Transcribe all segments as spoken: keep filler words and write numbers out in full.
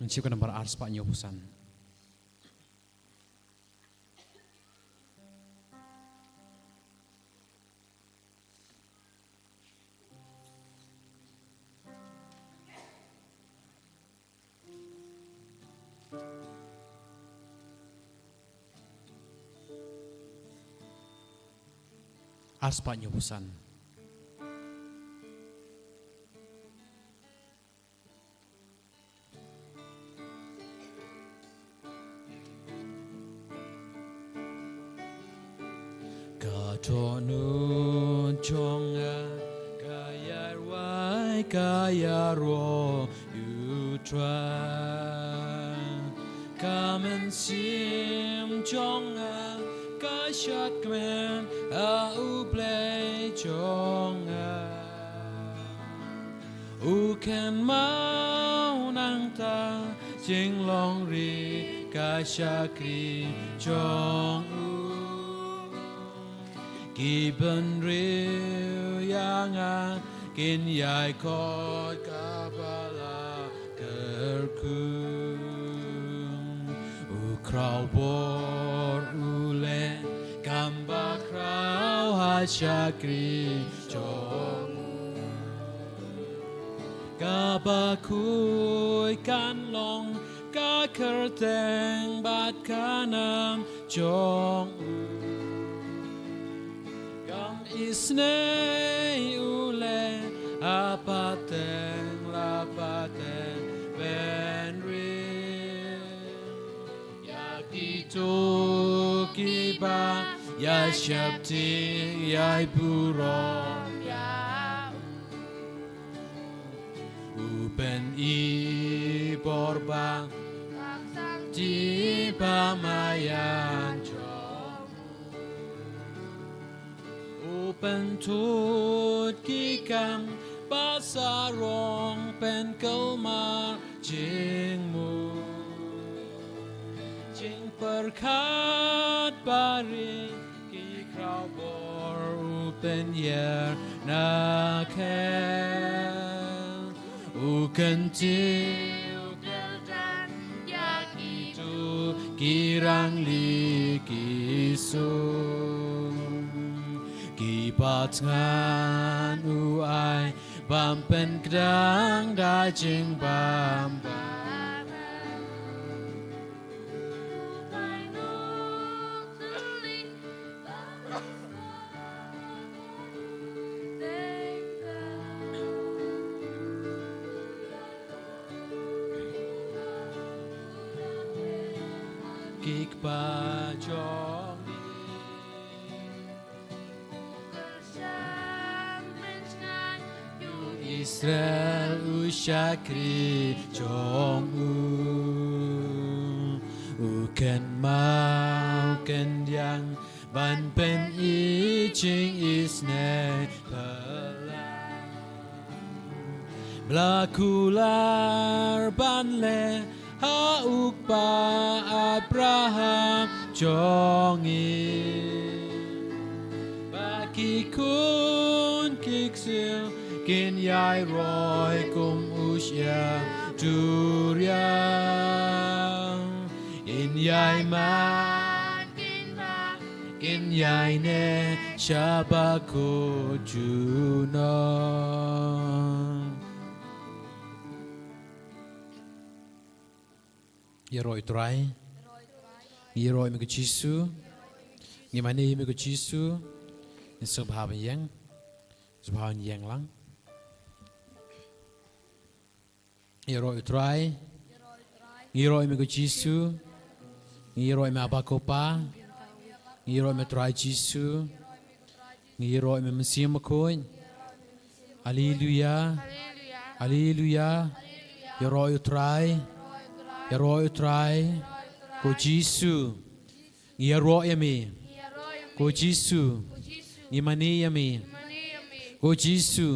Shu ka nambar ar spah hynñiew phew san. Ar spah hynñiew phew san. Ka dohnud jong nga ka ïarwai ka ïaroh ïa U Trai. Ka mynsiem jong nga ka shakmen ha U Blei jong nga. U kynmaw nangta jinglong ri ka shakri jong u. Ki bynriew ïa nga kin ïai khot kaba la kyrkhu. U khraw bor u leh kam ba khraw ha shakri jong u. Kaba khuid kan long ka kyrteng bad ka nam jong u. Kam isynei u leh ha pateng la pateng bynriew. Ïa kito kiba ïa sheptieng ïai burom ïa u. U pyni bor ba ka sangti ba maïan jong u. U pyntud ki kam ba sarong, pynkulmar jingmut. Jingpyrkhat ba ri ki khraw bor u pynïar na khel. U kyntiew kyrdan ïa kito ki rangli ki sum. Kiba thngan u ai bym pynkdang da jingbam bam. Ki kpa jong ngi. Israel u shakri jong u. U kynmaw kyndiang ban pyni jingisynei phylla. Ba la kular ban leh ha u kpa Abraham jong ngi. Ba ki khun ki ksiew kin ïai roi kum u shyiap duriaw. Kin ïai man kin ba kin ïai neh sha ba kut junom. Ïaroh ïa u Trai. Ngi ïaroh ïa me ko Jisu. Ngi mane ïa me ko Jisu. Ngi sngewbha ban ïeng. Sngewbha ban ïeng lang. Ngi ïaroh ïa u Trai. Ngi ïaroh ïa me ko Jisu. Ngi ïaroh ïa me Aba ko Pa. Ngi ïaroh ïa me Trai Jisu. Ngi ïaroh ïa me Mynsiem Bakhuid. Haleluia. Haleluia. Ïaroh ïa u Trai. Ïaroh ïa u Trai. Ko Jisu. Ngi ïaroh ïa me. Ko Jisu. Ngi mane ïa me. Ko Jisu.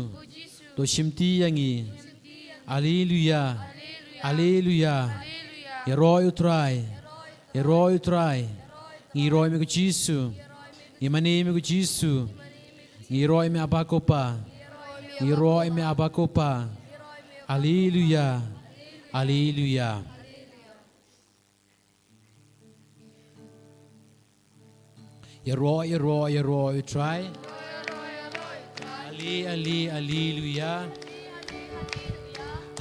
To shimti ïa ngi. Haleluia. Haleluia. Ïaroh ïa u Trai. Ïaroh ïa u Trai. Ngi ïaroh ïa me ko Jisu. Ngi mane ïa me ko Jisu. Ngi ïaroh ïa me Aba ko Pa. Ngi ïaroh ïa me Aba ko Pa. Haleluia. Haleluia. Ïaroh, ïaroh, ïaroh ïa u Trai. Ale, ale, aleluya.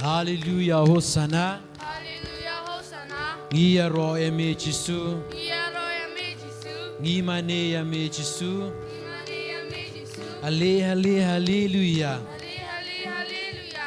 Haleluya, hosana. Haleluya, hosana. Ngi ïaroh ïa me Jisu. Ngi ïaroh ïa me Jisu. Ngi mane ïa me Jisu. Ngi mane ïa me Jisu. Ale, ale, haleluya. Ale, ale, haleluya.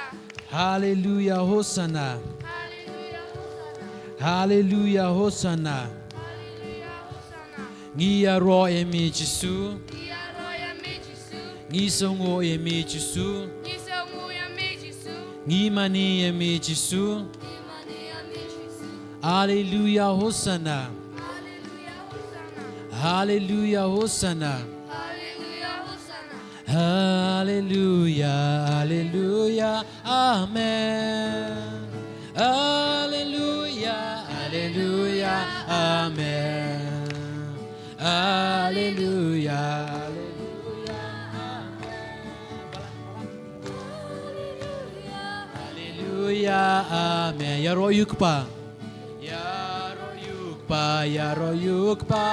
Haleluya, hosana. Haleluya, hosana. Haleluya, hosana. Haleluya, hosana. Ngi ïaroh ïa me Jisu. Ngi ïaroh ïa me Jisu. Ngi sngewnguh ïa me Jisu. Ngi sngewnguh ïa me Jisu. Ngi mane ïa me Jisu. Ngi mane ïa me Jisu. Haleluya, hosana. Haleluya, hosana. Haleluya, hosana. Haleluya, hosana. Haleluya, haleluya, amen. Haleluya, haleluya, amen. Haleluya, haleluya, amen. Haleluya, amen. Ïaroh ïa u Kpa. Ïaroh ïa u Kpa, ïaroh ïa u Kpa,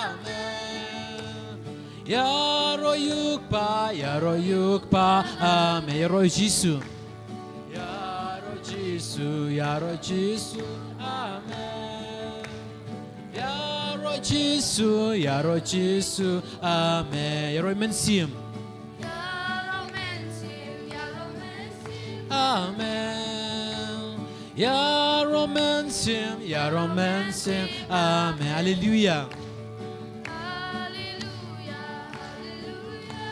amen. Ïaroh ïa u Kpa, ïaroh ïa u Kpa, amen. Ïaroh ïa u Jisu. Ïaroh ïa u Jisu, ïaroh ïa u Jisu, amen. Ïaroh ïa u Jisu, ïaroh ïa u Jisu, amen. Ïaroh ïa u Mynsiem. Ïaroh Mynsiem, ïaroh Mynsiem. Amen. Ïaroh Mynsiem, ïaroh Mynsiem. Amen. Haleluya. Haleluya, haleluya,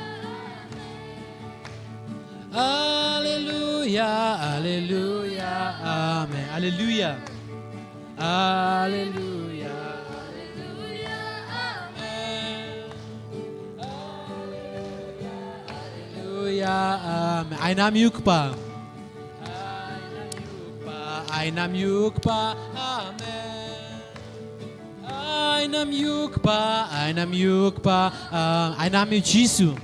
amen. Haleluya, haleluya, amen. Haleluya. Haleluya, haleluya, amen. Haleluya, haleluya, amen. Ai nam ïa u Kpa. Ai nam ïa u Kpa, ai nam ïa u Kpa, amen. Ai nam ïa u Kpa, ai nam ïa u Kpa, ah, ai nam ïa u Jisu.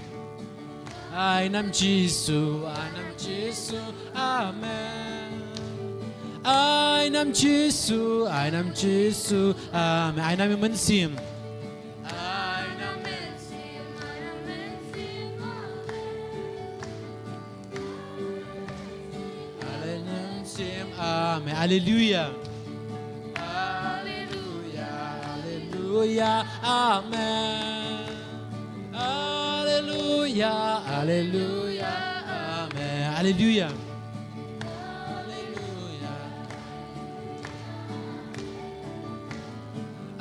Ai nam Jisu, ai nam Jisu, amen. Ai nam Jisu, ai nam Jisu, amen. Ai nam ïa u Mynsiem. Ai nam Mynsiem, ai nam Mynsiem, amen. Ai nam Mynsiem, amen. Haleluya. Haleluya, haleluya, amen. Haleluya, haleluya, amen. Haleluya.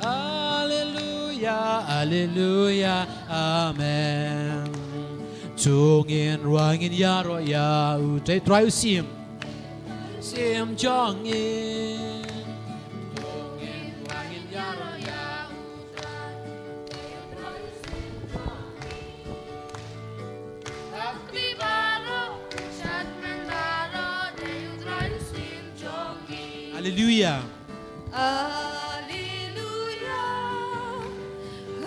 Haleluya. Haleluya, haleluya, amen. To ngin ruh ngin ïaroh ïa u Trai, Trai u Syiem. Syiem jong ngi. To ngin ruh ngin ïaroh ïa u Trai. Hapdeng baroh, sha tymmen baroh, dei u Trai u Syiem jong ngi. Haleluya. Haleluya.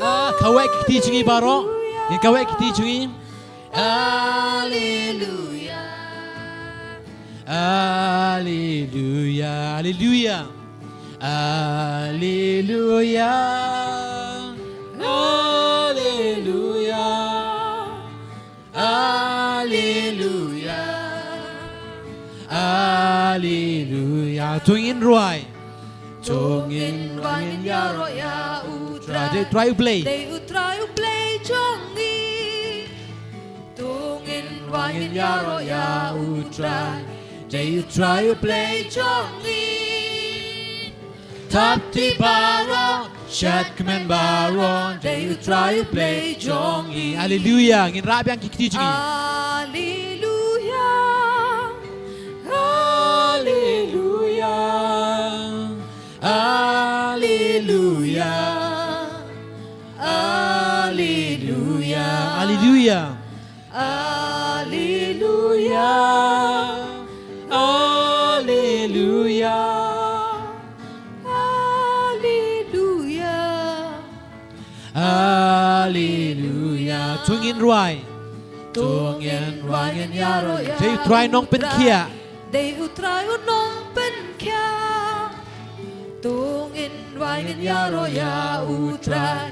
Ah, kawei ki kti jong ngi baroh. Ngin kawei ki kti jong ngi. Haleluya. Haleluya. Haleluya. Haleluya. Haleluya. Haleluya. Haleluya. To ngin rwai. To ngin rwai ngin ïaroh ïa u Trai. Dei u Trai U Blei. Dei u Trai U Blei jong ngi. To ngin rwai ngin ïaroh ïa u Trai. Dei u Trai U Blei jong ngi. Thap kti baroh, shat kmen baroh, dei u Trai U Blei jong ngi. Haleluya. Ngin rah biang ki kti jong ngi. Haleluya. Haleluya. Haleluya. Haleluya. Haleluya. Haleluya. Haleluya. Haleluya. Haleluya. To ngin rwai. To ngin rwai ngin ïaroh ïa. Dei u Trai Nongpynkhiah. Dei u Trai u Nongpynkhiah. To ngin rwai ngin ïaroh ïa u Trai.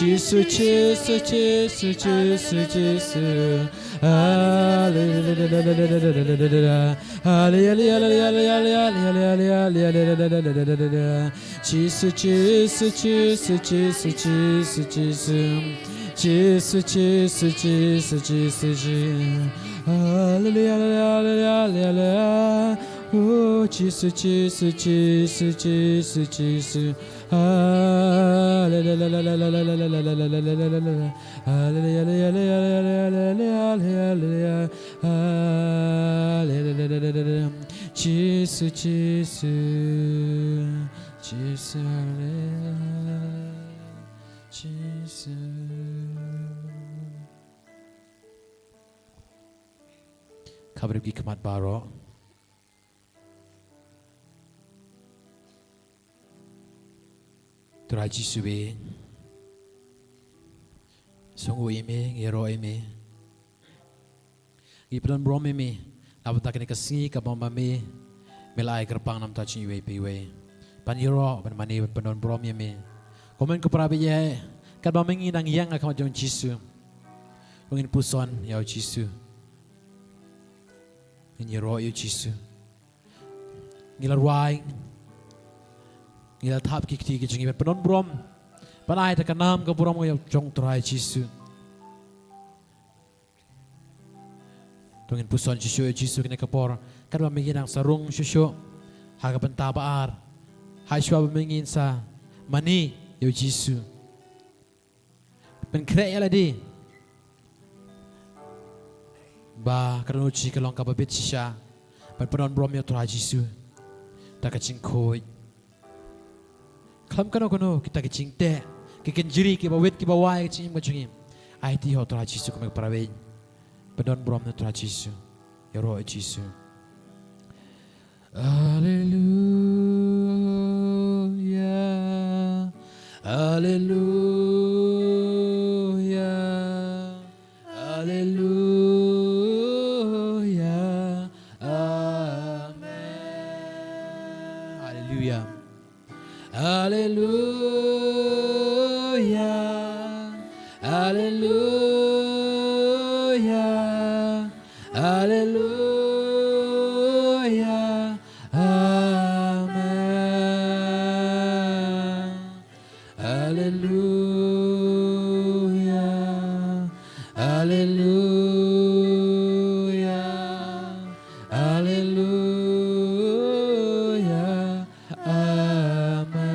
Jisu, Jisu, Jisu, Jisu. Hallelujah. Hallelujah. Jisu, Jisu, Jisu, Jisu, Jisu. Jisu, Jisu, Jisu, Jisu, Jisu. Hallelujah, hallelujah, hallelujah, hallelujah. Oh, Jisu, Jisu, Jisu, Jisu, Jisu. Hallelujah, hallelujah, hallelujah, hallelujah, hallelujah, hallelujah, hallelujah, hallelujah. Jisu, Jisu, Jisu, hallelujah. Jisu. Kaba rip ki khmat baroh. Trai Jisu, ba sngewnguh ïa me, ngi ïaroh ïa me. Ngi pynbun burom ïa me na bynta kane ka sngi kaba ma me me la ai kyrpang na bynta jong iwei pa iwei. Ban ïaroh, ban mane, ban pynbun burom ïa me. Kumne ko para bangeit, katba ma ngi nang ïeng ha khmat jong Jisu, ngin puson ïa u Jisu. Ngin ïaroh ïa u Jisu. Ngi la rwai, ngi la thap ki kti ki jong ngi ban pynbun burom, ban ai da ka nam ka burom ïa u jong Trai Jisu. To ngin puson shuh shuh ïa u Jisu kane ka por, katba ma ngi nang sa rung shuh shuh ha ka bynta ba ar, ha shuwa ba ma ngin sa mane ïa u Jisu. Pynkhreh ïa lade ba ka dohnud shi ka long kaba bit shisha ban pynbun burom ïa u Trai Jisu da ka jingkhuid. Khlem kano kano kita ki jingteh, ki kynjri, kiba wit kiba wai ka jingim ka jong ngi, aiti ha u Trai Jisu, kumne para bangeit. Pynbun burom ïa u Trai Jisu. Ïaroh ïa u Jisu. Alleluia, alleluia, alleluia, amen. Alleluia. Alleluia, alleluia, alleluia, amen. Alleluia, alleluia, alleluia, amen.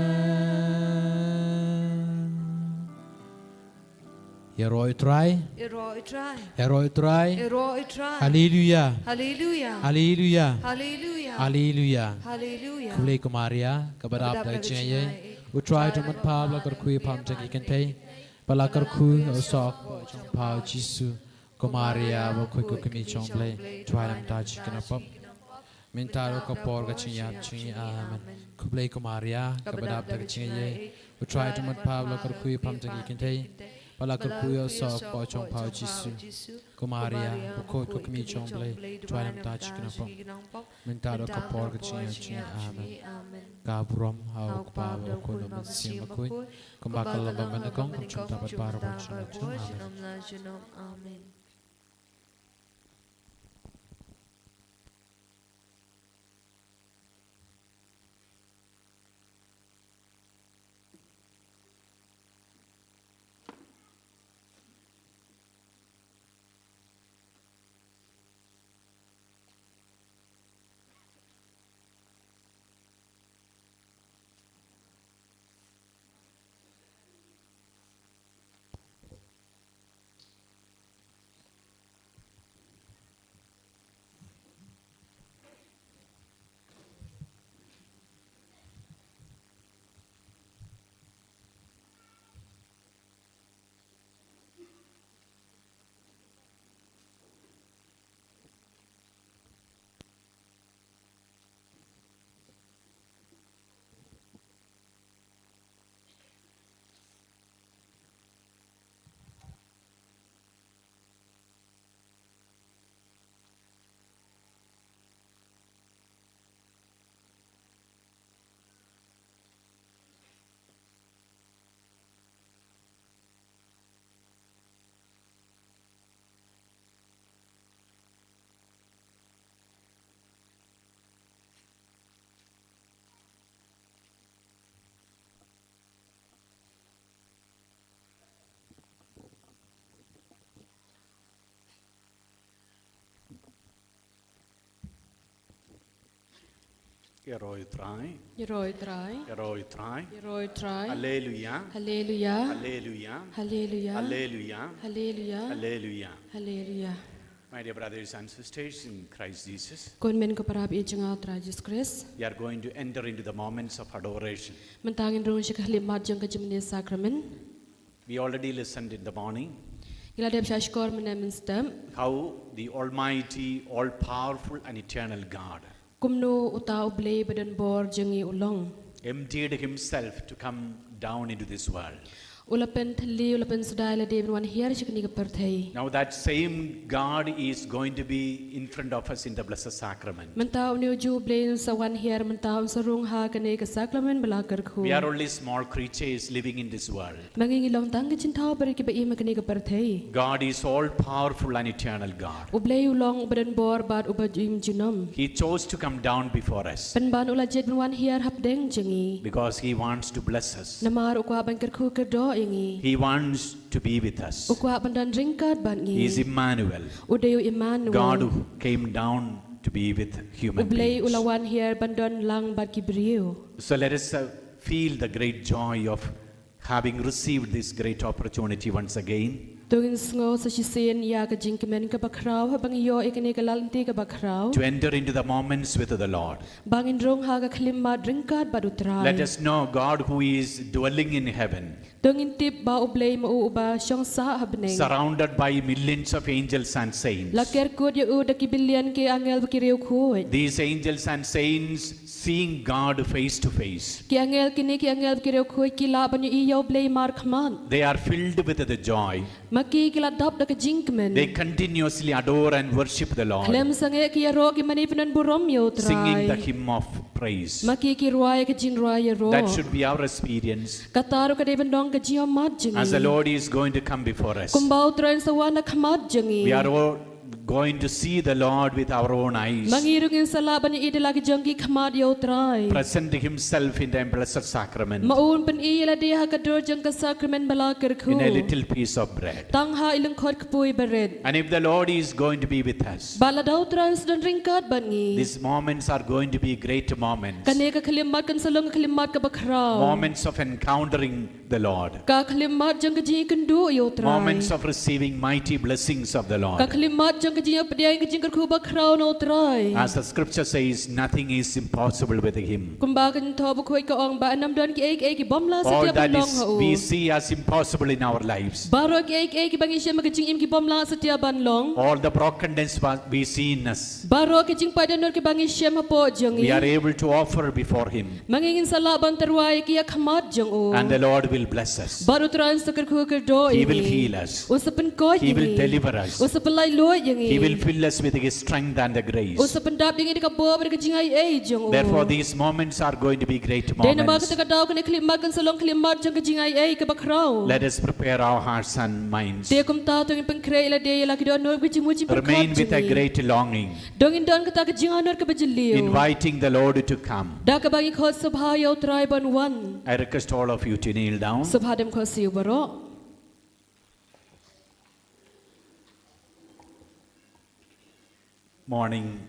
Ïaroh ïa u Trai. Ïaroh ïa u Trai. Ïaroh ïa u Trai. Ïaroh ïa u Trai. Haleluia. Haleluia. Haleluia. Haleluia. Haleluia. Khublei ko Maria, kaba dap da ka jingaiei. U Trai jong me u don bha, la kyrkhu ïa pha ha ki kynthei, bad la kyrkhu ïa u soh ka jong pha u Jisu. Ko Maria, bakhuid, ko kmie jong u Blei, duwai namar ngi ki khynnah pop. Mynta ruh ka por ka jingïap jong ngi. Amen. Khublei ko Maria, kaba dap da ka jingaiei, U Trai u don bad pha, ba la kyrkhu ïa pha ha ki kynthei, bad la kyrkhu ïa u soh u kpoh jong pha, U Jisu. Ko Maria, bakhuid, ko kmie jong U Blei, to ai lem ïa ngi ki nongpop, mynta ruh ka por ka jingïap jong ngi. Amen. Ka burom ha U Kpa, bad ha U Khun, bad ha U Mynsiem Bakhuid, kumba ka la long mynnyngkong, kumjuh mynta bad baroh bar junom junom. Amen. Ïaroh ïa U Trai. Ïaroh ïa U Trai. Ïaroh ïa U Trai. Ïaroh ïa U Trai. Haleluia. Haleluia. Haleluia. Haleluia. Haleluia. Haleluia. Haleluia. Haleluia. My dear brothers and sisters in Christ Jesus, ko hynmen ko para baieit jong nga ha U Trai Jisu Khrist, we are going to enter into the moments of adoration. Mynta ngin rung sha ka khyllipmat jong ka jingmane sakramen. We already listened in the morning. Ngi la dep shahshkor mynne mynstep. How the Almighty, all powerful and eternal God, kumno uta U Blei ba donbor jong ngi u long, emptied himself to come down into this world. U la pynthylli, u la pynsdai lade ban wan hiar sha kane ka pyrthei. Now that same God is going to be in front of us in the Blessed Sacrament. Mynta une u juh U Blei un sa wan hiar mynta, un sa rung ha kane ka sakramen ba la kyrkhu. We are only small creatures living in this world. Ma ngi ngi long tang ki jingthaw barit kiba im ha kane ka pyrthei. God is all powerful and eternal God. U Blei u long uba donbor bad uba im junom. He chose to come down before us. Pynban u la jied ban wan hiar hapdeng jong ngi. Because he wants to bless us. Namar u kwah ban kyrkhu kyrdoh ïa ngi. He wants to be with us. U kwah ban don ryngkat bad ngi. He is Emmanuel. U dei u Emmanuel. God who came down to be with human beings. U Blei u la wan hiar ban don lang bad ki briew. So let us, uh, feel the great joy of having received this great opportunity once again. To ngin sngew sa shisien ïa ka jingkmen kaba khraw haba ngi ïoh ïa kane ka lad lynti kaba khraw. To enter into the moments with the Lord. Ba ngin rung ha ka khyllipmat ryngkat bad U Trai. Let us know God who is dwelling in heaven. To ngin tip ba U Blei ma u uba shong sah ha bneng. Surrounded by millions of angels and saints. La ker kut ïa u da ki billion ki angel bad ki riewkhuid. These angels and saints seeing God face to face. Ki angel kine, ki angel bad ki riewkhuid ki lah ban ïohi ïa U Blei markhmat. They are filled with the joy. Ma ki ki la dap da ka jingkmen. They continuously adore and worship the Lord. Khlem sangeh ki ïaroh ki mane pynburom ïa U Trai. Singing the hymn of praise. Ma ki ki rwai ka jingrwai ïaroh. That should be our experience. Kata ruh ka dei ban long ka jingïohmat jong ngi. As the Lord is going to come before us, kumba U Trai un sa wan ha khmat jong ngi, we are all going to see the Lord with our own eyes. Ma ngi ruh ngin sa lah ban ïohi da la ki jong ki khmat ïa U Trai. Present himself in the blessed sacrament. Ma u un pyni ïa lade ha ka dur jong ka sakramen ba la kyrkhu. In a little piece of bread. Tang ha i lyngkhot kpui barit. And if the Lord is going to be with us, bad lada U Trai un sa don ryngkat bad ngi, these moments are going to be great moments. Kane ka khyllipmat kan sa long ka khyllipmat kaba khraw. Moments of encountering the Lord. Ka khyllipmat jong ka jingïakynduh ïa U Trai. Moments of receiving mighty blessings of the Lord. Ka khyllipmat jong ka jingïapdiang, ka jingkyrkhu bakhraw na U Trai. As the scripture says, nothing is impossible with him. Kumba ka Ktien Bakhuid ka ong ba ym don kiei kiei ki bym lah satia ban long ha u. All that is we see as impossible in our lives. Baroh kiei kiei kiba ngi shem ha ka jingim ki bym lah satia ban long. All the brokenness wa- we see in us. Baroh ki jingpait dohnud kiba ngi shem hapoh jong ngi. We are able to offer before him. Ma ngi ngin sa lah ban tyrwa ïa ki ha khmat jong u. And the Lord will bless us. Bad U Trai un sa kyrkhu kyrdoh ïa ngi. He will heal us. Un sa pynkoit ïa ngi. He will deliver us. Un sa pynlaitluid ïa ngi. He will fill us with his strength and the grace. Un sa pyndap ïa ngi da ka bor bad ka jingaiei jong u. Therefore, these moments are going to be great moments. Dei namar kata ka daw kane ka khyllipmat kan sa long ka khyllipmat jong ka jingaiei kaba khraw. Let us prepare our hearts and minds. Te kumta to ngin pynkhreh ïa lade ïa la ki dohnud bad ki jingmut jingpyrkhat jong ngi. Remain with a great longing. To ngin don kata ka jingangnud kaba jylliew. Inviting the Lord to come. Da kaba ngi khot sngewbha ïa U Trai ban wan. I request all of you to kneel down. Sngewbha dang khot sha u baroh. Morning,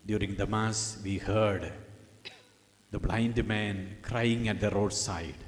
during the Mass, we heard the blind man crying at the roadside.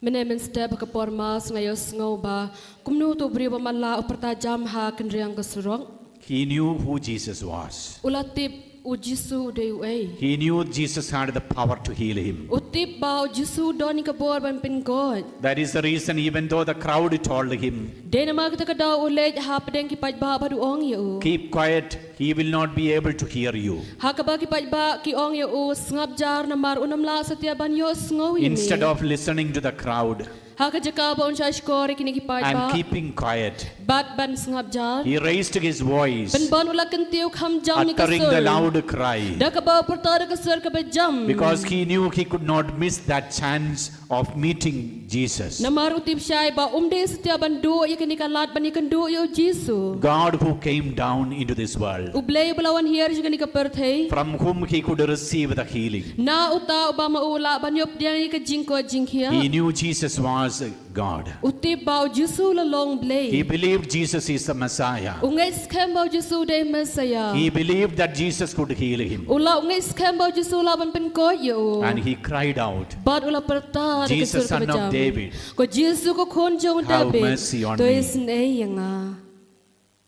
Mynne mynstep ha ka por Mass nga ïohsngew ba kumno uto u briew ba matlah u pyrta jam ha kynriang ka surok. He knew who Jesus was. U la tip u Jisu u dei uei. He knew Jesus had the power to heal him. U tip ba u Jisu u don ïa ka bor ban pynkoit. That is the reason, even though the crowd told him, Dei namar kata ka daw u leit hapdeng ki paidbah bad u ong ïa u, "Keep quiet, he will not be able to hear you." Ha kaba ki paidbah ki ong ïa u, "Sngap jar namar un ym lah satia ban ïohsngew ïa me." Instead of listening to the crowd, Ha ka jaka ba un shah shkor ïa kine ki paidbah, and keeping quiet, bad ban sngap jar, he raised his voice, pynban u la kyntiew kham jam ïa ka sur, uttering the loud cry, da kaba u pyrta da ka sur kaba jam. Because he knew he could not miss that chance of meeting Jesus. Namar u tip shai ba um dei satia ban duh ïa kane ka lad ban ïakynduh ïa u Jisu. God who came down into this world, U Blei uba la wan hiar sha kane ka pyrthei, from whom he could receive the healing. Na uta uba ma u lah ban ïoh pdiang ïa ka jingkoit jingkhiah. He knew Jesus was God. U tip ba u Jisu u la long Blei. He believed Jesus is the Messiah. U ngeit skhem ba u Jisu u dei Messiah. He believed that Jesus could heal him. U la, u ngeit skhem ba u Jisu u lah ban pynkoit ïa u. And he cried out, Bad u la pyrta da ka sur kaba jam, "Jesus, Son of David, Ko Jisu ko khun jong u David, have mercy on me." To isynei ïa nga.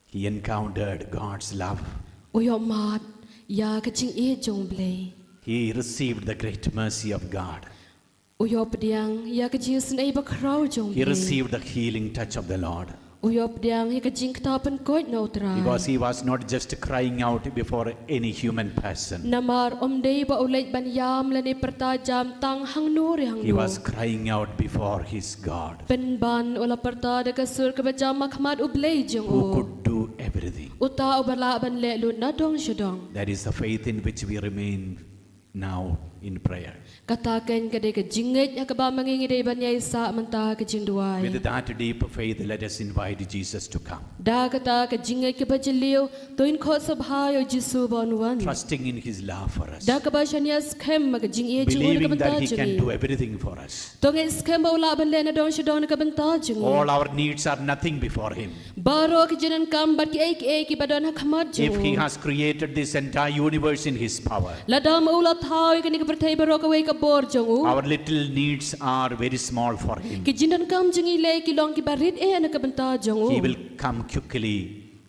He encountered God's love. U ïohmad ïa ka jingïeit jong u Blei. He received the great mercy of God. U ïoh pdiang ïa ka jingisynei bakhraw jong u Blei. He received the healing touch of the Lord. U ïoh pdiang ïa ka jingktah pynkoit na u Trai. Because he was not just crying out before any human person. Namar um dei ba u leit ban ïam lane pyrta jam tang hangno re hangno. He was crying out before his God. Pynban u la pyrta da ka sur kaba jam ha khmat u Blei jong u, who could do everything. Uta uba lah ban leh lut nadong shadong. That is the faith in which we remain now in prayer. Kata kein ka dei ka jingngeit ha kaba ma ngi ngi dei ban ïaisah mynta ha ka jingduwai. With that deep faith, let us invite Jesus to come. Da kata ka jingngeit kaba jylliew, to ngin khot sngewbha ïa u Jisu ba un wan. Trusting in his love for us. Da kaba shaniah skhem ha ka jingïeit jong u na ka bynta jong ngi. Believing that he can do everything for us. To ngeit skhem ba u lah ban leh nadong shadong na ka bynta jong ngi. All our needs are nothing before him. Baroh ki jingdonkam bad kiei kiei kiba don ha khmat jong u. If he has created this entire universe in his power, lada ma u la thaw ïa kane ka pyrthei baroh kawei ka bor jong u, our little needs are very small for him. Ki jingdonkam jong ngi lei ki long kiba rit eh na ka bynta jong u. He will come quickly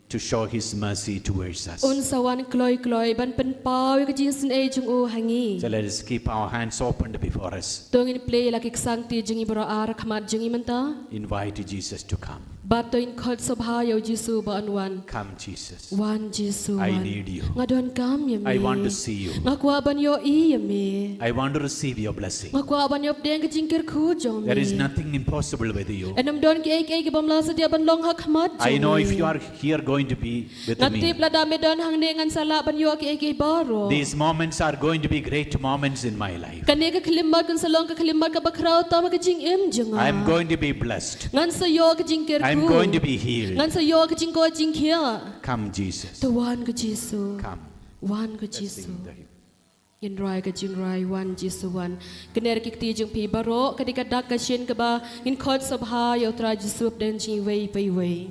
to show his mercy towards us. Un sa wan kloi kloi ban pynpaw ïa ka jingisynei jong u ha ngi. So let us keep our hands opened before us. To ngin plie la ki ksangti jong ngi baroh ar ha khmat jong ngi mynta. Invite Jesus to come. Bad to ngin khot sngewbha ïa u Jisu ba un wan. Come, Jesus. Wan Jisu, wan. I need you. Nga donkam ïa me. I want to see you. Nga kwah ban ïohi ïa me. I want to receive your blessing. Nga kwah ban ïoh pdiang ka jingkyrkhu jong me. There is nothing impossible with you. Ym don kiei kiei ki bym lah satia ban long ha khmat jong me. I know if you are here going to be with me, nga tip lada me don hangne ngan sa lah ban ïoh kiei kiei baroh. These moments are going to be great moments in my life. Kane ka khyllipmat kan sa long ka khyllipmat kaba khraw tam ha ka jingim jong nga. I am going to be blessed. Ngan sa ïoh ka jingkyrkhu. I am going to be healed. Ngan sa ïoh ka jingkoit jingkhiah. Come, Jesus. To wan ko Jisu. Come. Wan ko Jisu. Let's sing the hymn. Ngin rwai ka jingrwai Wan Jisu Wan. Kane ruh ki kti jong phi baroh ka dei ka dak ka shin kaba ngin khot sngewbha ïa u Trai Jisu hapdeng jong ngi iwei pa iwei.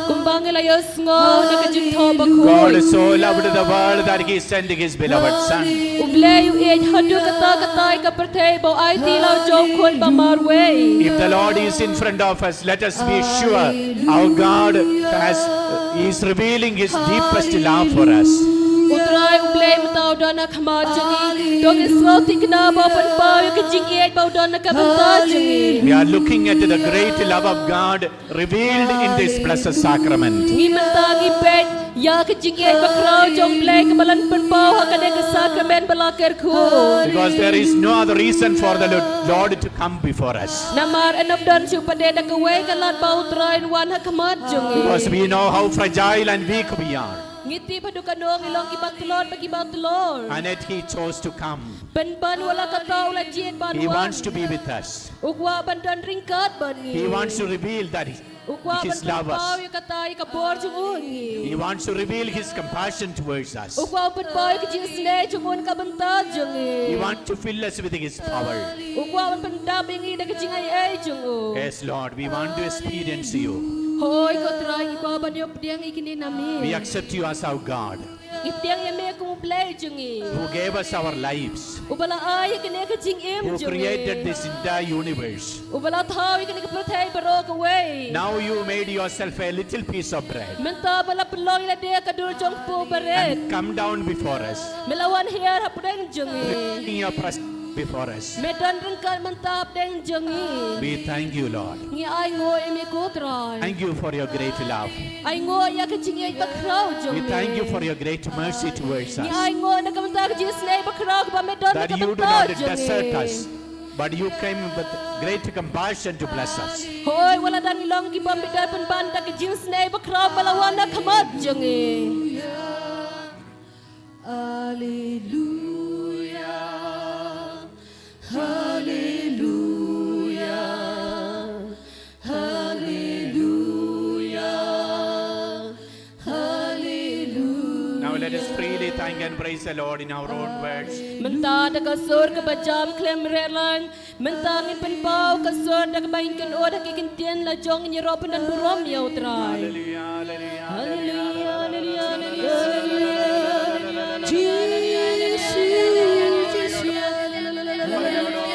Kumba ngi la ïohsngew na ka jingthoh bakhuid. God so loved the world that he sent his beloved Son. U Blei u ïeit haduh katta katta ïa ka pyrthei ba u aiti la u jong u Khun ba marwei. If the Lord is in front of us, let us be sure our God has, is revealing his deepest love for us. U Trai U Blei mynta u don ha khmat jong ngi. To ngin sngewthikna ba u pynpaw ïa ka jingïeit ba u don ha ka bynta jong ngi. We are looking at the great love of God revealed in this blessed sacrament. Ngi mynta ngi peit ïa ka jingïeit bakhraw jong U Blei kaba la pynpaw ha kane ka sakramen ba la kyrkhu. Because there is no other reason for the Lord, Lord to come before us. Namar ym don shuh pat de da kawei ka lad ba u Trai un wan ha khmat jong ngi. Because we know how fragile and weak we are. Ngi tip haduh katno ngi long kiba tlot bad kiba tlor. And yet he chose to come. Pynban wat la katta u la jied ban wan. He wants to be with us. U kwah ban don ryngkat bad ngi. He wants to reveal that he, u kwah ban pynpaw ïa kata ïa ka bor jong u ha ngi. He wants to reveal his compassion towards us. U kwah ban pynpaw ïa ka jingisynei jong u na ka bynta jong ngi. He wants to fill us with his power. U kwah ban pyndap ïa ngi da ka jingai ei jong u. Yes, Lord, we want to experience you. Hooid ko Trai, ngi kwah ban ïoh pdiang ïa kine na me. We accept you as our God. Ngi pdiang ïa me kum U Blei jong ngi. Who gave us our lives. Uba la ai ïa kane ka jingim jong ngi. Who created this entire universe. Uba la thaw ïa kane ka pyrthei baroh kawei. Now you made yourself a little piece of bread. Mynta ba la pynlong ïa lade ka dur jong kpoh barit. And come down before us. Me la wan hiar hapdeng jong ngi. Bringing your presence before us. Me don ryngkat mynta hapdeng jong ngi. We thank you, Lord. Ngi ainguh ïa me ko Trai. Thank you for your great love. Ainguh ïa ka jingïeit bakhraw jong me. We thank you for your great mercy towards us. Ngi ainguh na ka bynta ka jingisynei bakhraw kaba me don na ka bynta jong me. That you do not desert us, but you came with great compassion to bless us. Hooid, wat la dang ngi long kiba me don pynban da ka jingisynei bakhraw ba la wan ha khmat jong ngi. Haleluya. Haleluya. Haleluya. Haleluya. Now let us freely thank and praise the Lord in our own words. Mynta da ka sur kaba jam khlem rerlang, mynta ngin pynpaw ka sur da kaba ngin kynud ha ki ktien la jong, ngin ïaroh pyndon burom ïa U Trai. Haleluya, haleluya, haleluya, haleluya, haleluya, haleluya, haleluya, haleluya, haleluya, haleluya, haleluya.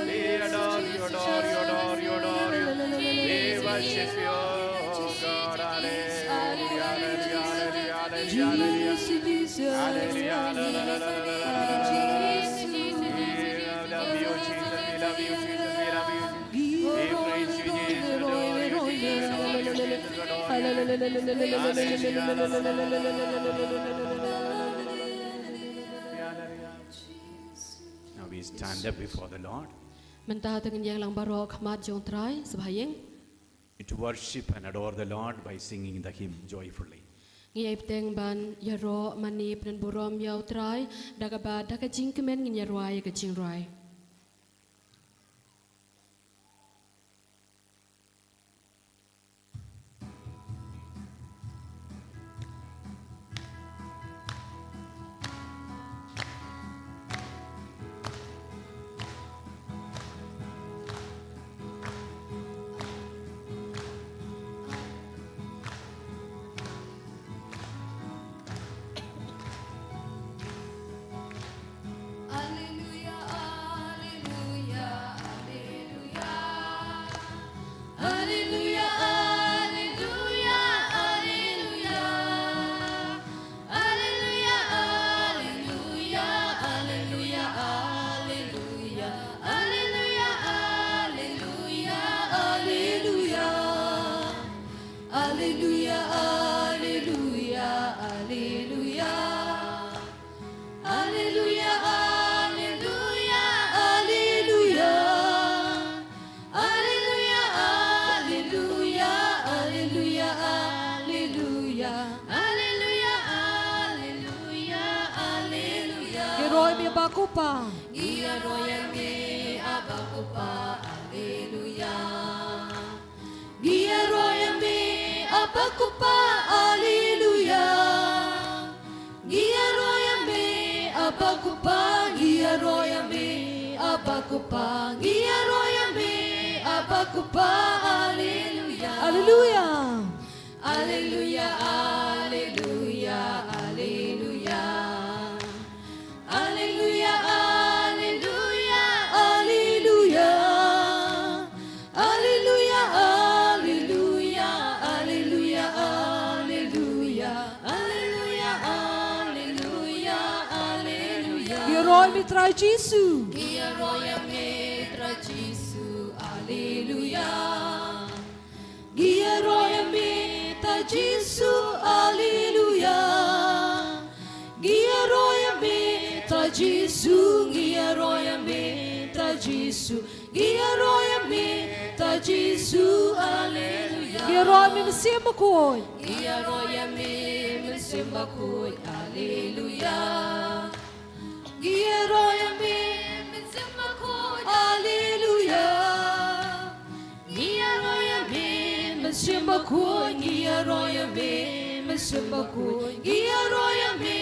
We adore you, adore you, adore you, adore you. We worship you, oh God. Hallelujah, hallelujah, hallelujah, hallelujah, hallelujah. Hallelujah, la, la, la. We love you, Jesus. We love you, Jesus. We love you. We praise you, Jesus. Adore you, Jesus. Adore you, Jesus. Adore you. Hallelujah, la, la, la. Now we stand up before the Lord. Mynta to ngin ïeng lang baroh khmat jong Trai, sngewbha ïeng. To worship and adore the Lord by singing the hymn joyfully. Ngi ïai bteng ban ïaroh mane pynburom ïa U Trai, da kaba da ka jingkmen ngin ïarwai ïa ka jingrwai. Roi me ba kupa. Ngi ïa roi ïa me, Abba Kupa, Alleluia. Ngi ïa roi ïa me, Abba Kupa, Alleluia. Ngi ïa roi ïa me, Abba Kupa, ngi ïa roi ïa me, Abba Kupa, ngi ïa roi ïa me, Abba Kupa, Alleluia. Alleluia. Alleluia, Alleluia, Alleluia. Alleluia, Alleluia, Alleluia. Alleluia, Alleluia, Alleluia, Alleluia. Alleluia, Alleluia, Alleluia. Ngi ïa roi ïa me Trai Jisu. Ngi ïa roi ïa me Trai Jisu. Alleluia. Ngi ïa roi ïa me Trai Jisu, alleluia. Ngi ïa roi ïa me Trai Jisu, ngi ïa roi ïa me Trai Jisu, ngi ïa roi ïa me Trai Jisu, alleluia. Ngi ïa roi ïa me Mynsiem Bakhuid. Ngi ïa roi ïa me Mynsiem Bakhuid, alleluia. Ngi ïa roi ïa me Mynsiem Bakhuid, alleluia. Ngi ïa roi ïa me Mynsiem Bakhuid, ngi ïa roi ïa me Mynsiem Bakhuid, ngi ïa roi ïa me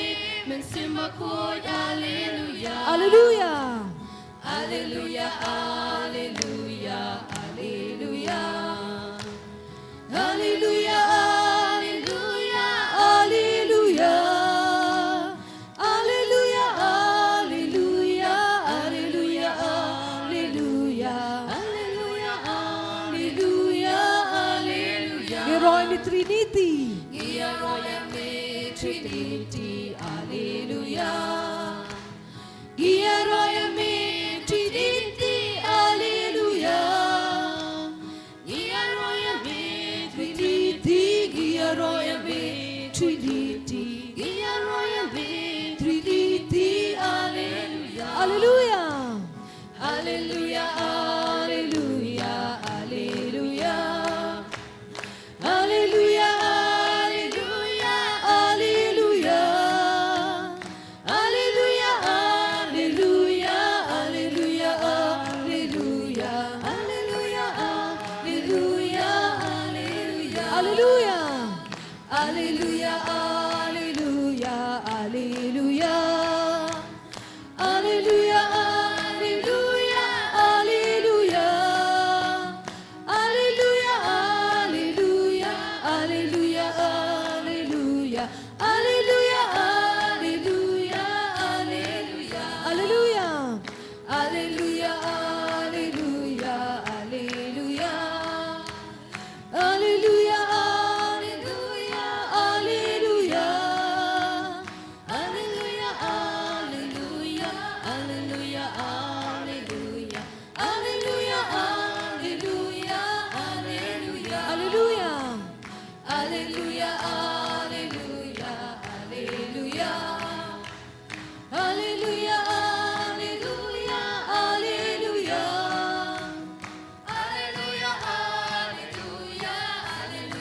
Mynsiem Bakhuid, alleluia. Alleluia. Alleluia, alleluia, alleluia. Alleluia, alleluia, alleluia. Alleluia, alleluia, alleluia, alleluia. Alleluia, alleluia, alleluia. Ngi ïa roi ïa me Trinity. Ngi ïa roi ïa me Trinity, alleluia. Ngi ïa roi ïa me Trinity, alleluia. Ngi ïa roi ïa me Trinity, ngi ïa roi ïa me Trinity, ngi ïa roi ïa me Trinity, alleluia. Alleluia. Alleluia, alleluia, alleluia. Alleluia, alleluia, alleluia. Alleluia, alleluia, alleluia, alleluia. Alleluia, alleluia, alleluia. Alleluia. Alleluia, alleluia, alleluia. Alleluia, alleluia, alleluia. Alleluia, alleluia, alleluia, alleluia. Alleluia, alleluia, alleluia. Alleluia. Alleluia, alleluia, alleluia. Alleluia, alleluia, alleluia. Alleluia, alleluia, alleluia, alleluia. Alleluia, alleluia, alleluia. Alleluia. Alleluia, alleluia, alleluia. Alleluia, alleluia, alleluia. Alleluia, alleluia,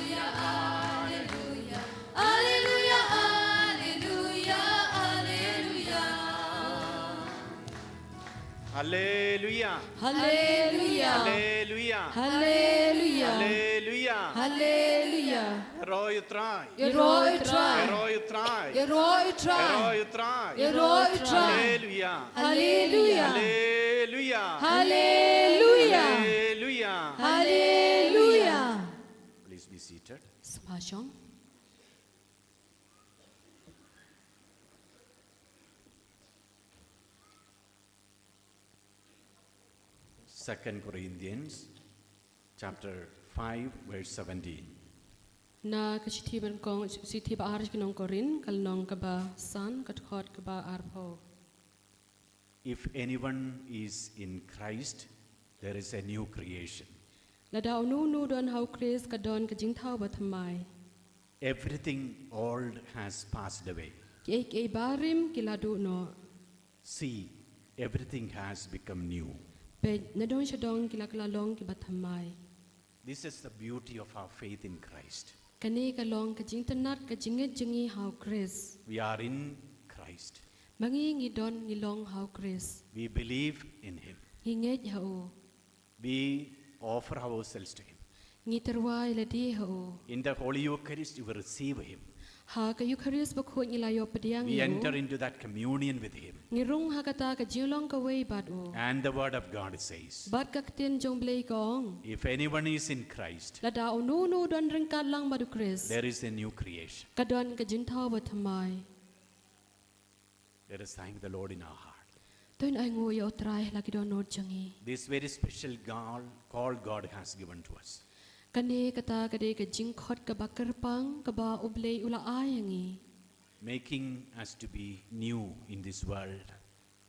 alleluia, alleluia. Alleluia, alleluia, alleluia. Alleluia. Alleluia. Alleluia. Alleluia. Alleluia. Alleluia. Ïa roi ïa u Trai. Ïa roi ïa u Trai. Ïa roi ïa u Trai. Ïa roi ïa u Trai. Ïa roi ïa u Trai. Alleluia. Alleluia. Alleluia. Alleluia. Alleluia. Alleluia. Please be seated. Sngewbha shong. Second Corinthians chapter five, verse seventeen. Na ka shithi ba nyngkong, shithi ba ar ki nong Korinth, ka lynnong kaba san, ka dkhot kaba arphew. If anyone is in Christ, there is a new creation. Lada uno uno u don ha u Khrist, ka don ka jingthaw bathymmai. Everything old has passed away. Kiei kiei barim ki la duh noh. See, everything has become new. Peit, nadong shadong ki la kylla long kiba thymmai. This is the beauty of our faith in Christ. Kane ka long ka jingtynnad ka jingngeit jong ngi ha u Khrist. We are in Christ. Ma ngi ngi don ngi long ha u Khrist. We believe in him. Ngi ngeit ha u. We offer ourselves to him. Ngi tyrwa ïa lade ha u. In the Holy Eucharist, we receive him. Ha ka Eukharist bakhuid ngi la ïoh pdiang ïa u. We enter into that communion with him. Ngi rung ha kata ka jinglong kawei bad u. And the word of God says. Bad ka ktien jong Blei ka ong. If anyone is in Christ. Lada uno uno u don ryngkat lang bad u Khrist. There is a new creation. Ka don ka jingthaw bathymmai. Let us thank the Lord in our heart. To ngin ainguh ïa u Trai ha la ki dohnud jong ngi. This very special call, call God has given to us. Kane kata ka dei ka jingkhot kaba kyrpang kaba u Blei u la ai ïa ngi. Making us to be new in this world.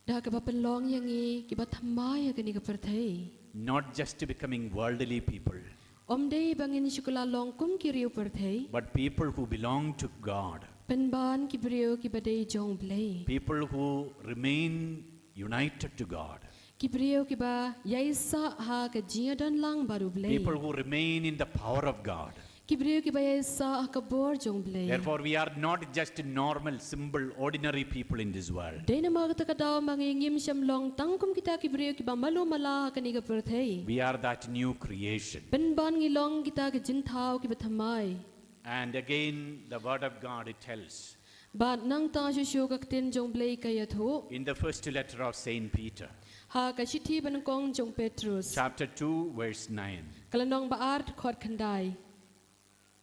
Da kaba pynlong ïa ngi kiba thymmai ha kane ka pyrthei. Not just becoming worldly people. Ym dei ba ngin shu kylla long kum ki riew pyrthei. But people who belong to God. Pynban ki briew kiba dei jong u Blei. People who remain united to God. Ki briew kiba ïaisah ha ka jingïadon lang bad u Blei. People who remain in the power of God. Ki briew kiba ïaisah ha ka bor jong u Blei. Therefore, we are not just normal, simple, ordinary people in this world. Dei namar kata ka daw ma ngi ngim shym long tang kum kita ki briew kiba malu mala ha kane ka pyrthei. We are that new creation. Pynban ngi long kita ki jingthaw kiba thymmai. And again, the word of God, it tells. Bad nangta shuh shuh ka ktien jong u Blei ka ïathuh. In the first letter of Saint Peter. Ha ka shithi banyngkong jong u Petrus. Chapter two, verse nine. Ka lynnong ba ar, dkhot khyndai.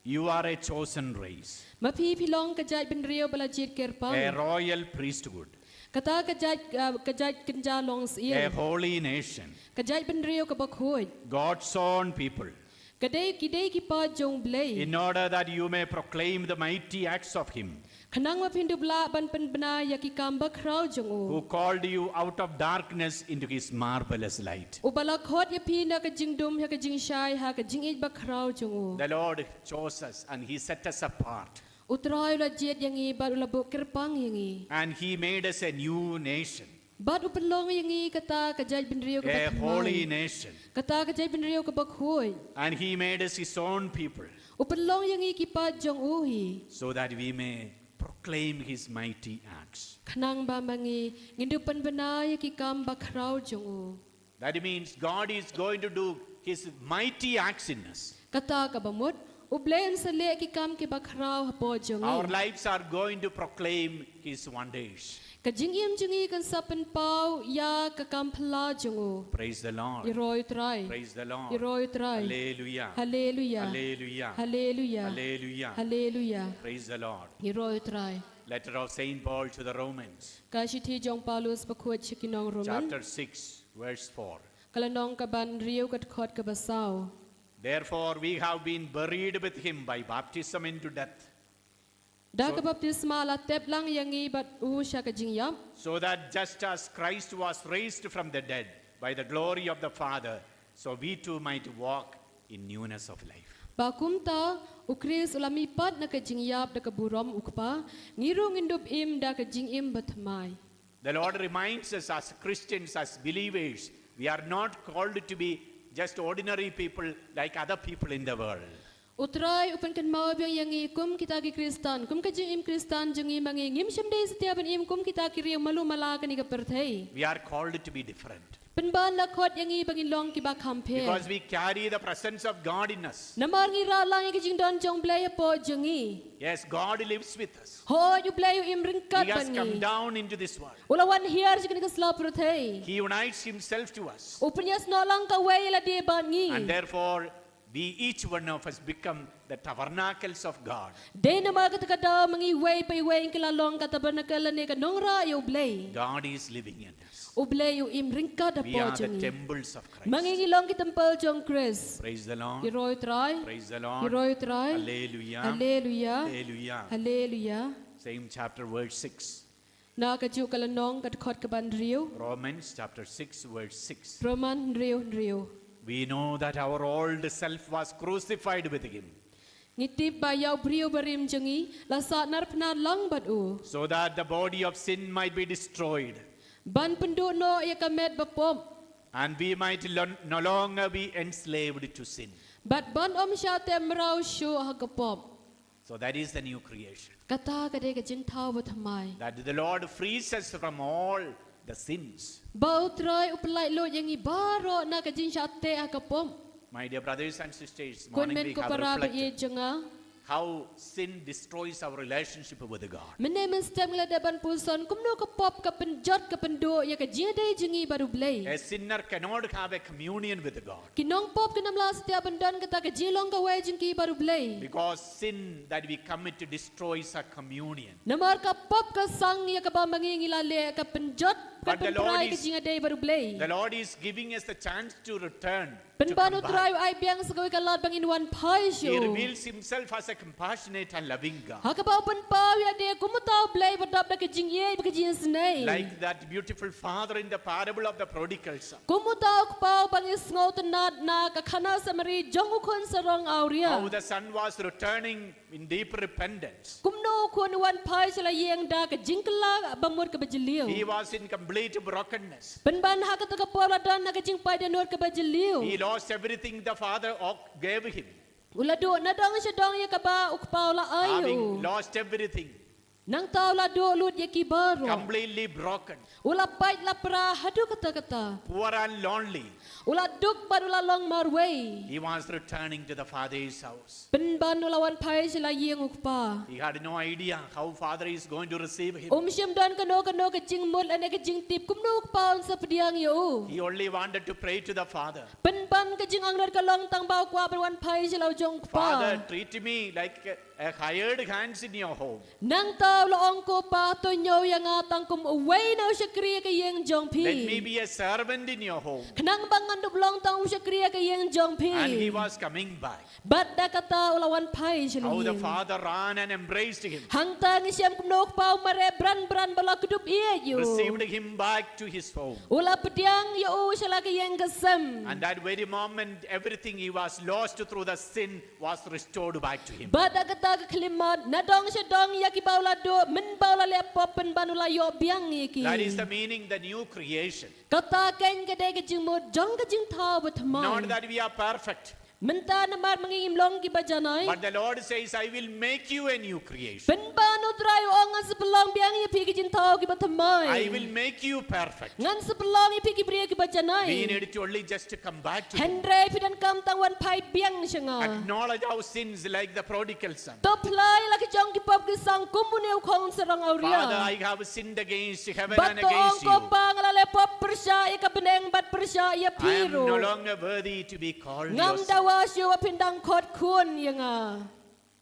You are a chosen race. Ma phi phi long ka jaitbynriew ba la jied kyrpang. A royal priesthood. Kata ka jait uh, ka jait kynja long syiem. A holy nation. Ka jaitbynriew kaba khuid. God's own people. Ka dei ki dei ki paid jong u Blei. In order that you may proclaim the mighty acts of him. Khnang ba phin dup lah ban pynbna ïa ki kam bakhraw jong u. Who called you out of darkness into his marvelous light. Uba la khot ïa phi na ka jingdum ha ka jingshai ha ka jingïeit bakhraw jong u. The Lord chose us and he set us apart. U Trai u la jied ïa ngi bad u la buh kyrpang ïa ngi. And he made us a new nation. Bad u pynlong ïa ngi kata ka jaitbynriew kaba thymmai. A holy nation. Kata ka jaitbynriew kaba khuid. And he made us his own people. U pynlong ïa ngi ki paid jong u hi. So that we may proclaim his mighty acts. Khnang ba ma ngi ngin dup pynbna ïa ki kam bakhraw jong u. That means God is going to do his mighty acts in us. Kata kaba mut u Blei un sa leh ki kam kiba khraw hapoh jong ngi. Our lives are going to proclaim his wonders. Ka jingim jong ngi kan sa pynpaw ïa ka kam phylla jong u. Praise the Lord. Ïaroh ïa u Trai. Praise the Lord. Ïaroh ïa u Trai. Hallelujah. Hallelujah. Hallelujah. Hallelujah. Hallelujah. Praise the Lord. Ïaroh ïa u Trai. Letter of Saint Paul to the Romans. Ka shithi jong u Paulus bakhuid sha ki nong Roman. Chapter six, verse four. Ka lynnong kaba hynriew ka dkhot kaba saw. Therefore, we have been buried with him by baptism into death. Da ka baptisma la tep lang ïa ngi bad u sha ka jingïap. So that just as Christ was raised from the dead by the glory of the Father, so we too might walk in newness of life. Ba kumta u Khrist u la mihpat na ka jingïap da ka burom u Kpa, ngi ruh ngin dup im da ka jingim bathymmai. The Lord reminds us as Christians, as believers, we are not called to be just ordinary people like other people in the world. U Trai u pynkynmaw biang ïa ngi kum kita ki Khristan, kum ka jingim Khristan jong ngi ma ngi ngim shym dei satia ban im kum kita ki riew malu mala kane ka pyrthei. We are called to be different. Pynban la khot ïa ngi ba ngin long kiba kham pher. Because we carry the presence of God in us. Namar ngi rah lang ïa ka jingdon jong U Blei hapoh jong ngi. Yes, God lives with us. Hooid, U Blei u im ryngkat bad ngi. He has come down into this world. U la wan hiar sha kane ka sla pyrthei. He unites himself to us. U pynïasnoh lang kawei ïa lade bad ngi. And therefore, we, each one of us, become the tabernacles of God. Dei namar kata ka daw ma ngi iwei pa iwei ngi la long ka tabernacle lane ka nongrah ïa U Blei. God is living in us. U Blei u im ryngkat hapoh jong ngi. We are the temples of Christ. Ma ngi ngi long ki templ jong Khrist. Praise the Lord. Ïaroh ïa U Trai. Praise the Lord. Ïaroh ïa U Trai. Hallelujah. Hallelujah. Hallelujah. Hallelujah. Same chapter, verse six. Na kajuh ka lynnong ka dkhot kaba hynriew. Romans chapter six, verse six. Roman hynriew hynriew. We know that our old self was crucified with him. Ngi tip ba ïa u briew barim jong ngi la sah narphna lang bad u. So that the body of sin might be destroyed. Ban pynduh noh ïa ka met bapop. And we might lon- no longer be enslaved to sin. Bad ban ym shah teh mraw shuh ha ka pop. So that is the new creation. Kata ka dei ka jingthaw bathymmai. That the Lord frees us from all the sins. Ba U Trai u pyllait lut ïa ngi baroh na ka jingshah teh ha ka pop. My dear brothers and sisters, Ko hynmen morning we ko have para ba reflected ïeit jong nga. How sin destroys our relationship with God. Mynne mynstep ngi la dep ban puson kumno ka pop ka pynjot ka pynduh ïa ka jingïadei jong ngi bad U Blei. A sinner cannot have a communion with God. Ki nongpop kim lah satia ban don kata ka jinglong kawei jong ki bad U Blei. Because sin that we commit destroys our communion. Namar ka pop ka sang ïa kaba ma ngi ngi la leh ka pynjot ka But the Lord pynpra ïa ka is- jingïadei bad U Blei. The Lord is giving us the chance to return to Pynban come U Trai back. u ai biang sa kawei ka lad ba ngin wan phai sha He u. Reveals himself as a compassionate and loving God. Ha kaba u pynpaw ïa lade kum uta U Blei ba dap da ka jingïeit bad ka jingsnei. Like that beautiful father in the parable of the prodigal son. Kum uta u kpa uba ngi sngewtynnad na ka khana Samari jong u khun sarong awria. How the son was returning in deep repentance. Kumno u khun u wan phai sha la ïing da ka jingkylla ba mut kaba jylliew. He was in complete brokenness. Pynban ha kata ka por u la don ha ka jingpait da nud kaba jylliew. He lost everything the father o- gave him. U la duh nadong shadong ïa kaba u kpa u la ai ïa Having u. Lost everything, Nangta u la duh lut ïa ki baroh. Completely broken, U la pait la pra haduh katta katta. Poor and lonely. U la duk bad u la long marwei. He was returning to the father's house. Pynban u la wan phai sha la ïing u kpa. He had no idea how father is going to receive him. Um shym don kano kano ka jingmut lane ka jingtip kumno u kpa un sa pdiang ïa u. He only wanted to pray to the father. Pynban ka jingangnud ka long tang ba u kwah ban wan phai sha la u jong u kpa. Father, treat me like a, a hired hands in your home. Nangta u la ong ko pa, to ñiew ïa nga tang kum uwei na u shakri ïa ka ïing jong phi. Let me be a servant in your home. Khnang ba ngan dup long tang u shakri ïa ka ïing jong phi. And he was coming back. Bad da kata u la wan phai sha la ïing. How the father ran and embraced him. Hangta ngi shem kumno u kpa u mareh bran bran ba la kdup ïeit ïa u. Received him back to his home. U la pdiang ïa u sha la ka ïing ka sem. And that very moment, everything he was lost through the sin was restored back to him. Bad da kata ka khyllipmat, nadong shadong ïa kiba u la duh mynba u la leh pop, pynban u la ïoh biang ïa ki. That is the meaning, the new creation. Kata keiñ ka dei ka jingmut jong ka jingthaw bathymmai. Not that we are perfect, Mynta namar ma ngi ngim long kiba janai. But the Lord says, I will make you a new creation. Pynban U Trai u ong, ngan sa pynlong biang ïa phi ki jingthaw kiba thymmai. I will make you perfect. Ngan sa pynlong ïa phi ki briew kiba janai. We need to only just to come back to Him. Hynrei phi donkam tang wan phai biang sha nga. Acknowledge our sins like the prodigal son. To phla ïa la ki jong ki pop ki sang kum une u khun sarong awria. Father, I have sinned against heaven Bad and to ong against ko you. Pa, nga la leh pop pyrshah ïa ka bneng bad pyrshah ïa phi ruh. I am no longer worthy to be called your Ngam son. dawa shuh ba phin dang khot khun ïa nga.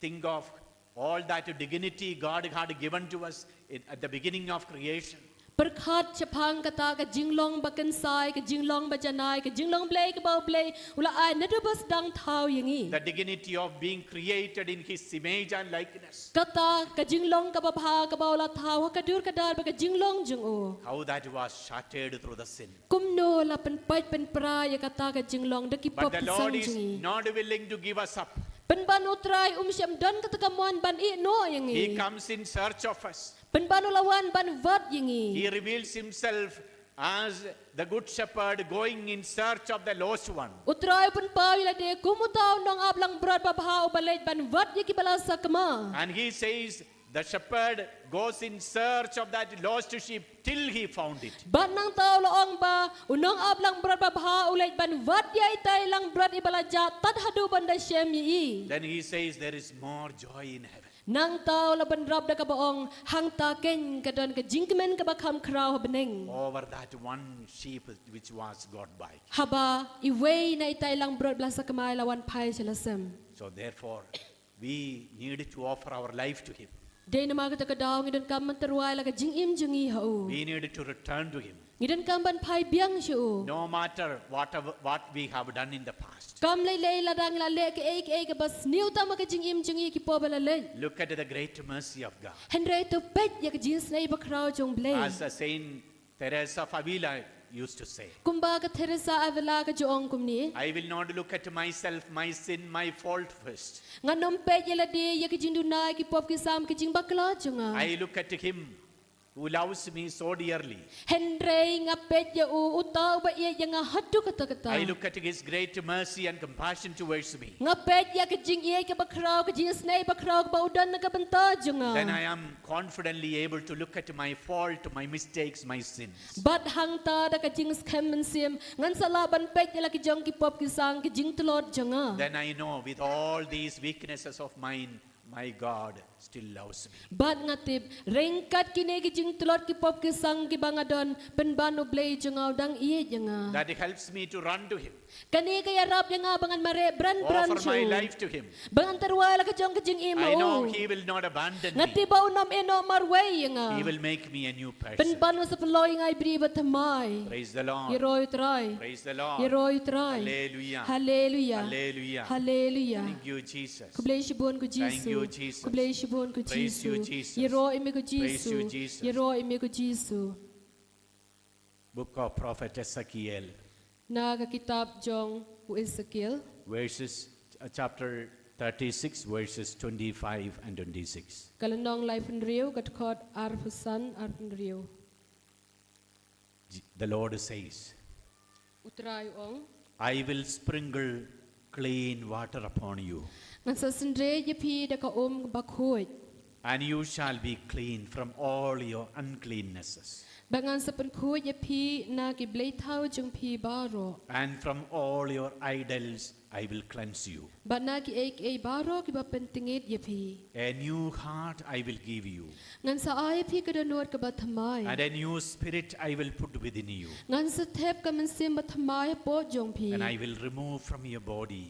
Think of all that dignity God had given to us in- at the beginning of creation. Pyrkhat shaphang kata ka jinglong ba kynsai, ka jinglong ba janai, ka jinglong Blei kaba U Blei u la ai naduh ba sdang thaw ïa ngi. The dignity of being created in His image and likeness. Kata ka jinglong kaba bha kaba u la thaw ha ka dur ka dar bad ka jinglong jong u. How that was shattered through the sin. Kumno la pynpait pynpra ïa kata ka jinglong da ki pop But the ki Lord sang is jong ngi. Not willing to give us up. Pynban U Trai um shym don kata ka mon ban ïeh noh ïa ngi. He comes in search of us. Pynban u la wan ban wad ïa ngi. He reveals Himself as the good shepherd going in search of the lost one. U Trai u pynpaw ïa lade kum uta u nongap langbrot babha uba leit ban wad ïa kiba la sakma. And He says, the shepherd goes in search of that lost sheep till he found it. Bad nangta u la ong ba u nongap langbrot babha u leit ban wad ïa itai langbrot iba la jah tad haduh ban da shem ïa i. Then He says, there is more joy in heaven. Nangta u la bynrap da kaba ong, hangta keiñ ka don ka jingkmen kaba kham khraw ha bneng. Over that one sheep which was got back. Haba iwei na itai langbrot ba la sakma i la wan phai sha la sem. So therefore, we need to offer our life to Him. Dei namar kata ka daw ngi donkam ban tyrwa ïa la ka jingim jong ngi ha u. We need to return to Him. Ngi donkam ban phai biang sha u. No matter whatever, what we have done in the past. Kam lei lei lada ngi la leh kaei kaei kaba sniew tam ha ka jingim jong ngi ki por ba la leit. Look at the great mercy of God. Hynrei to peit ïa ka jingisynei bakhraw jong U Blei. As uh, Saint Teresa of Avila used to say, Kumba ka Teresa Avila ka ju ong kumne. I will not look at myself, my sin, my fault first. Ngan ym peit ïa lade ïa ka jingduna, ki pop ki sam, ki jingbakla jong nga. I look at Him who loves me so dearly. Hynrei nga peit ïa u, uta uba ïeit ïa nga haduh katta katta. I look at his great mercy and compassion towards me. Nga peit ïa ka jingïeit kaba khraw, ka jingisynei ba khraw kaba u don na ka bynta jong nga. Then I am confidently able to look at my fault, my mistakes, my sins. Bad hangta da ka jingskhem mynsiem ngan sa lah ban peit ïa la ki jong ki pop ki sang, ki jingtlot jong nga. Then I know with all these weaknesses of mine, my God still loves me. Bad nga tip, ryngkat kine ki jingtlot ki pop ki sang kiba nga don, pynban U Blei jong nga u dang ïeit ïa nga. That helps me to run to him. Kane ka ïarap ïa nga ba ngan mareh bran bran sha u. Offer my life to him. Ba ngan tyrwa ïa la ka jong ka jingim ha u. I know he will not abandon me. Nga tip ba un ym ïehnoh marwei ïa nga. He will make me a new person. Pynban u sa pynlong ïa nga i briew ba thymmai. Praise the Lord. Ïaroh ïa u Trai. Praise the Lord. Ïaroh ïa u Trai. Hallelujah. Hallelujah. Hallelujah. Hallelujah. Thank you, Jesus. Khublei shibun ko Jisu. Thank you, Jesus. Khublei shibun ko Jisu. Praise you, Jesus. Ïaroh ïa me ko Jisu. Praise you, Jesus. Ïaroh ïa me ko Jisu. Book of Prophet Ezekiel. Na ka kitab jong u Ezekiel. Verses, uh, chapter thirty-six, verses twenty-five and twenty-six. Ka lynnong laiphew hynriew, ka dkhot arphew san, arphew hynriew. J-, the Lord says, U Trai u ong, "I will sprinkle clean water upon you, ngan sa synreit ïa phi da ka um bakhuid, and you shall be clean from all your uncleannesses, bad ngan sa pynkhuid ïa phi na ki bleithaw jong phi baroh, and from all your idols I will cleanse you." Bad na kiei kiei baroh kiba pyntngit ïa phi. A new heart I will give you. Ngan sa ai ïa phi ka dohnud kaba thymmai. And a new spirit I will put within you. Ngan sa thep ka mynsiem ba thymmai hapoh jong phi. And I will remove from your body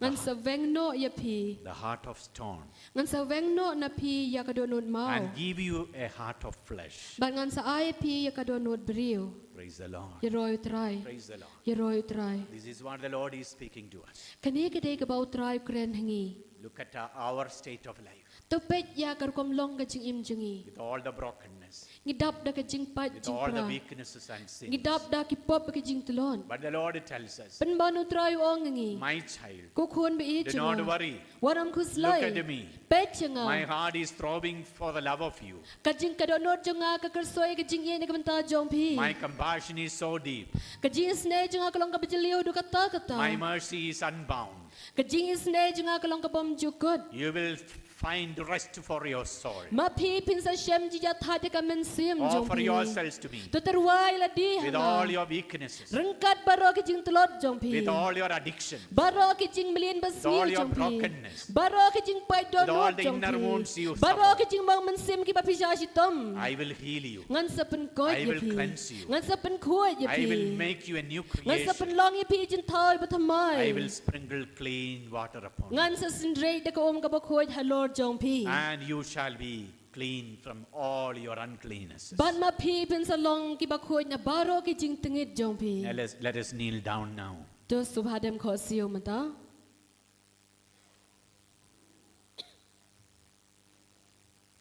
Ngan sa weng noh ïa phi. The heart of stone. Ngan sa weng noh na phi ïa ka dohnud maw. And give you a heart of flesh. Bad ngan sa ai ïa phi ïa ka dohnud briew. Praise the Lord. Ïaroh ïa u Trai. Praise the Lord. Ïaroh ïa u Trai. This is what the Lord is speaking to us. Kane ka dei kaba u Trai u kren ha ngi. Look at our, our state of life. To peit ïa ka rukom long ka jingim jong ngi. With all the brokenness. Ngi dap da ka jingpait jingpra. With all the weaknesses and sins. Ngi dap da ki pop bad ki jingtlot. But the Lord tells us, Pynban u Trai u ong ha ngi. My child, ko khun ba ïeit jong nga. Do not worry. Wat ym khuslai. Look at me. Peit ïa nga. My heart is throbbing for the love of you. Ka jing, ka dohnud jong nga ka kyrsoi ka jingïeit na ka bynta jong phi. My compassion is so deep. Ka jingisynei jong nga ka long kaba jylliew haduh katta katta. My mercy is unbound. Ka jingisynei jong nga ka long ka bymjukut. You will find rest for your soul. Ma phi phin sa shem jingïathait ïa ka mynsiem jong phi. Offer yourselves to me. To tyrwa ïa lade ha nga. With all your weaknesses. Ryngkat baroh ki jingtlot jong phi. With all your addictions. Baroh ki jingmlien basniew jong phi. With all your brokenness. Baroh ki jingpait dohnud jong phi. With all the inner wounds you suffer. Baroh ki jingbym mynsiem kiba phi shah shitom. I will heal you. Ngan sa pynkoit ïa phi. I will cleanse you. Ngan sa pynkhuid ïa phi. I will make you a new creation. Ngan sa pynlong ïa phi jingthaw ba thymmai. I will sprinkle clean water upon you. Ngan sa synreit da ka um kaba khuid halor jong phi. And you shall be clean from all your uncleannesses. Bad ma phi phin sa long kiba khuid na baroh ki jingtngit jong phi. Now let's, let us kneel down now. To sngewbha dem khohsiew mynta.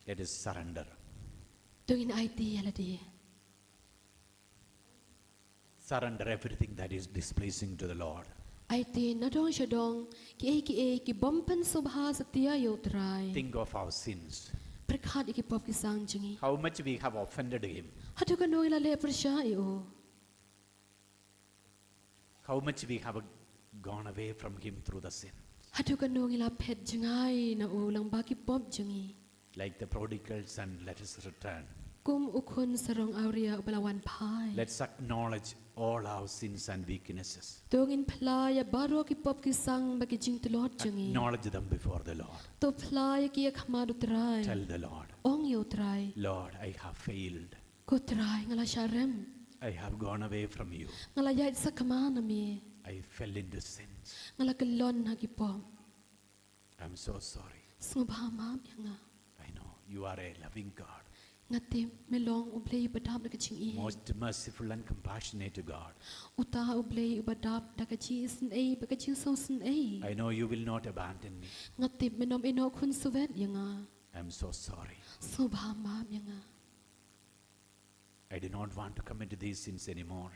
Let us surrender. To ngin aiti ïa lade. Surrender everything that is displeasing to the Lord. Aiti nadong shadong kiei kiei ki bym pynsngewbha satia ïa u Trai. Think of our sins. Pyrkhat ïa ki pop ki sang jong ngi. How much we have offended him. Haduh katno ngi la leh pyrshah ïa u. How much we have gone away from him through the sin. Haduh katno ngi la phet jngai na u lyngba ki pop jong ngi. Like the prodigal son, let us return. Kum u khun sarong awria uba la wan phai. Let's acknowledge all our sins and weaknesses. To ngin phla ïa baroh ki pop ki sang bad ki jingtlot jong ngi. Acknowledge them before the Lord. To phla ïa ki ha khmat u Trai. Tell the Lord. Ong ïa u Trai. Lord, I have failed. Ko Trai, nga la shah rem. I have gone away from you. Nga la ïaid sakma na me. I fell into sins. Nga la kyllon ha ki pop. I'm so sorry. Sngewbha map ïa nga. I know you are a loving God. Nga tip me long U Blei uba dap da ka jingïeit. Most merciful and compassionate God. Uta U Blei uba dap da ka jingisynei bad ka jingsngewsynei. I know you will not abandon me. Nga tip me nym ïehnoh khunswet ïa nga. I'm so sorry. Sngewbha map ïa nga. I do not want to commit these sins anymore.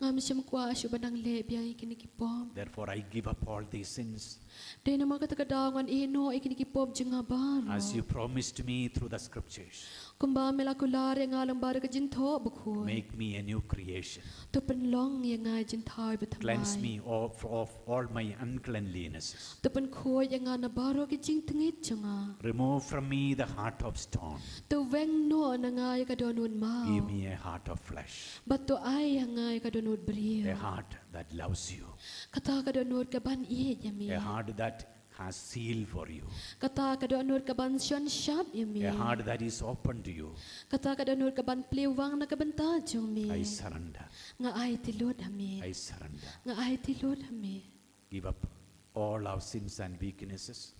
Ngam shym kwah shuh ban nang leh biang ïa kine ki pop. Therefore, I give up all these sins. Dei namar kata ka daw ngan ïeh noh ïa kine ki pop jong nga baroh. As you promised me through the scriptures, Kumba me la kular ïa nga lyngba da ka jingthoh bakhuid. Make me a new creation. To pynlong ïa nga jingthaw ba thymmai. Cleanse me of, of all my uncleanliness. To pynkhuid ïa nga na baroh ki jingtngit jong nga. Remove from me the heart of stone. To weng noh na nga ïa ka dohnud maw. Give me a heart of flesh. Bad to ai ha nga ïa ka dohnud briew. A heart that loves you. Kata ka dohnud kaban ïeit ïa me. A heart that has zeal for you. Kata ka dohnud kaban shon shap ïa me. A heart that is open to you. Kata ka dohnud kaban plie wang na ka bynta jong me. I surrender. Nga aiti lut ha me. I surrender. Nga aiti lut ha me. Give up all our sins and weaknesses.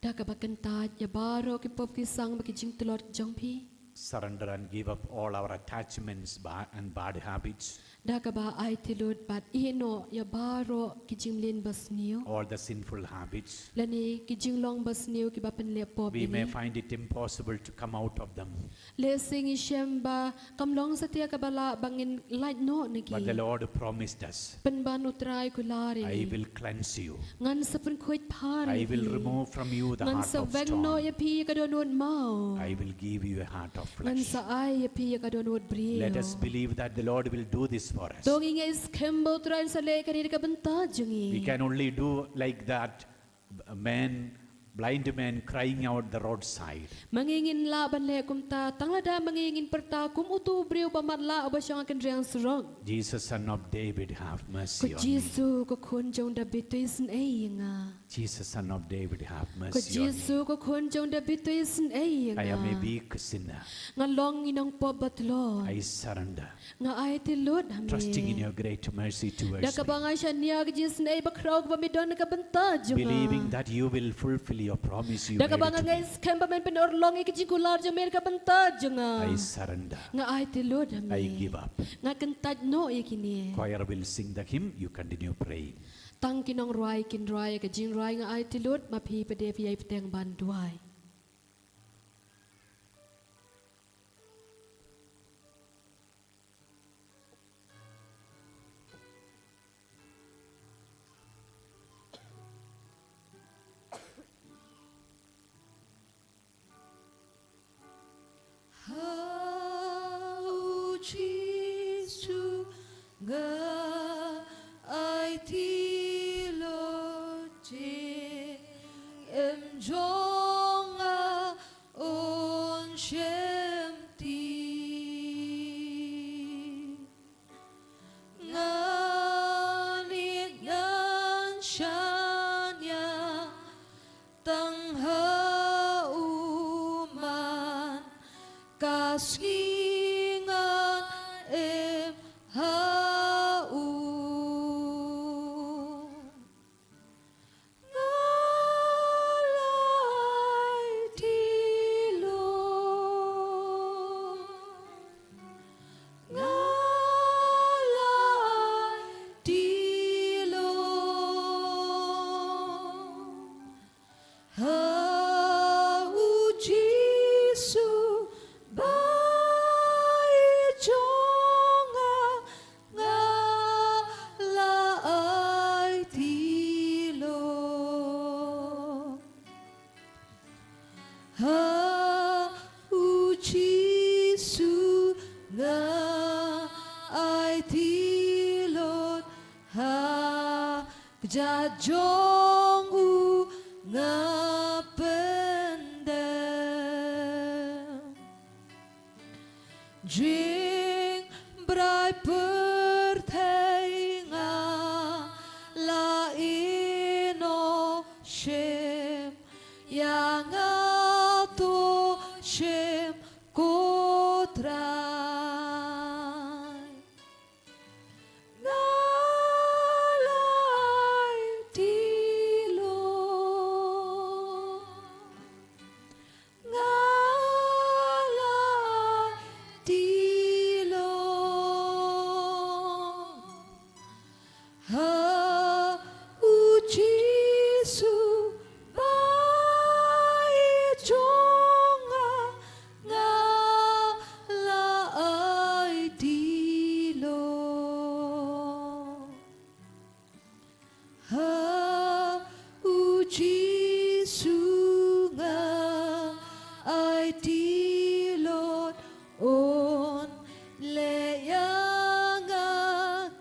Da kaba kyntait ïa baroh ki pop ki sang bad ki jingtlot jong phi. Surrender and give up all our attachments ba- and bad habits. Da kaba aiti lut bad ïeh noh ïa baroh ki jingmlien basniew. All the sinful habits. Lane ki jinglong basniew kiba pynleh pop. We may Ïa ngi. Find it impossible to come out of them. Lehse ngi shem ba kam long satia kaba lah ba ngin lait noh na ki. But the Lord promised us, Pynban U Trai u kular ïa ngi. I will cleanse you. Ngan sa pynkhuid phar ïa phi. I will remove from you the Ngan heart sa of weng noh stone. Ïa phi ïa ka dohnud maw. I will give you a heart of Ngan flesh. Sa ai ïa phi ïa ka dohnud briew. Let us believe that the Lord will do this for us. To ngin ngeit skhem ba U Trai un sa leh ïa kane da ka bynta jong ngi. We can only do like that, a man, blind man crying out the roadside. Ma ngi ngin lah ban leh kumta tang lada ma ngi ngin pyrta kum utu u briew ba matlah uba shong ha kynriang surok. Jesus, Son of David, have mercy Ko on me. Jisu ko khun jong Dabid, to isynei ïa nga. Jesus, Son of David, have Ko mercy on me. Jisu ko khun jong Dabid, to isynei ïa nga. I am a weak sinner. Nga long i nongpop batlot. I surrender. Nga aiti lut ha me. Trusting in your great mercy towards Da kaba me. Nga shaniah ka jingisynei bakhrong kaba me don na ka bynta jong nga. Believing that you will fulfill your promise you Da kaba made nga to ngeit me. Skhem ba men pynurlong ïa ka jingkular jong me na ka bynta jong nga. I surrender. Nga aiti lut ha me. I give up. Nga kyntait noh ïa kine. Choir will sing the hymn. You continue praying. Tang ki nongrwai kin rwai ïa ka jingrwai Nga aiti lut, ma phi pat de phi ïai bteng ban duwai. Ha U Jisu nga aiti lut, jingim jong nga un shemtieng. Ngan ïeit ngan shaniah tang ha u, man ka sngi ngan im ha u. Nga la aiti lut. Nga la aiti lut. Ha U Jisu bai jong nga, nga la aiti lut. Ha U Jisu nga aiti lut, ha kjat jong u nga pyndem. Jingbrai pyrthei nga la ïehnoh shim ïa nga, to shim ko Trai. Nga la aiti lut. Nga la aiti lut.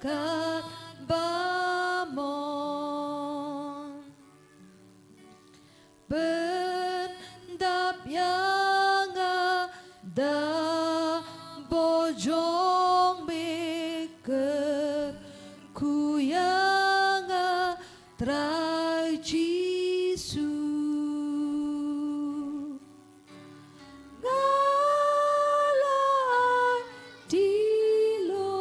Kat ba mon pyndap ïa nga da bor jong me, kyrkhu ïa nga Trai Jisu. Nga la ai ti lo.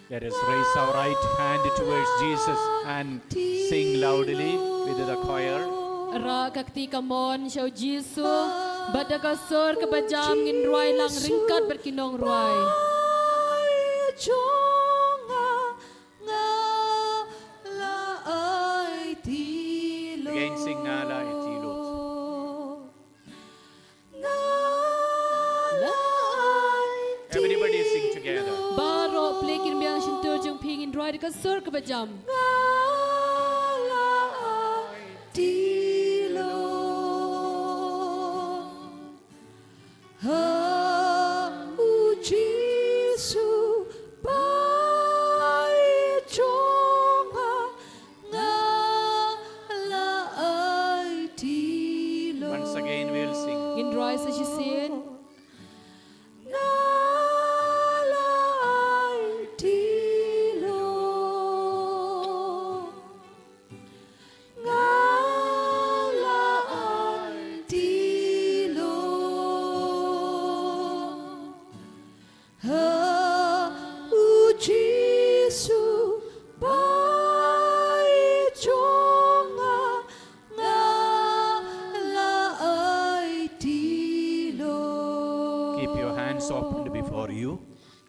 Let us raise our right hand towards Jesus and sing loudly with the choir. Rah ka kti kamon sha u Jisu bad da ka sur kaba jam ngin rwai lang ryngkat bad ki nongrwai. Nga la ai ti lo. Again, sing, Nga la ai ti lo. Nga la ai ti lo. Everybody sing together. Baroh plie ki rynbiang shyntur jong phi, ngin rwai da ka sur kaba jam. Nga la ai ti lo. Ha u Jisu bai jong nga, nga la ai ti lo. Once again we'll sing. Ngin rwai sa shisien. Nga la ai ti lo. Nga la ai ti lo. Ha u Jisu bai jong nga, nga la ai ti lo. Keep your hands opened before you.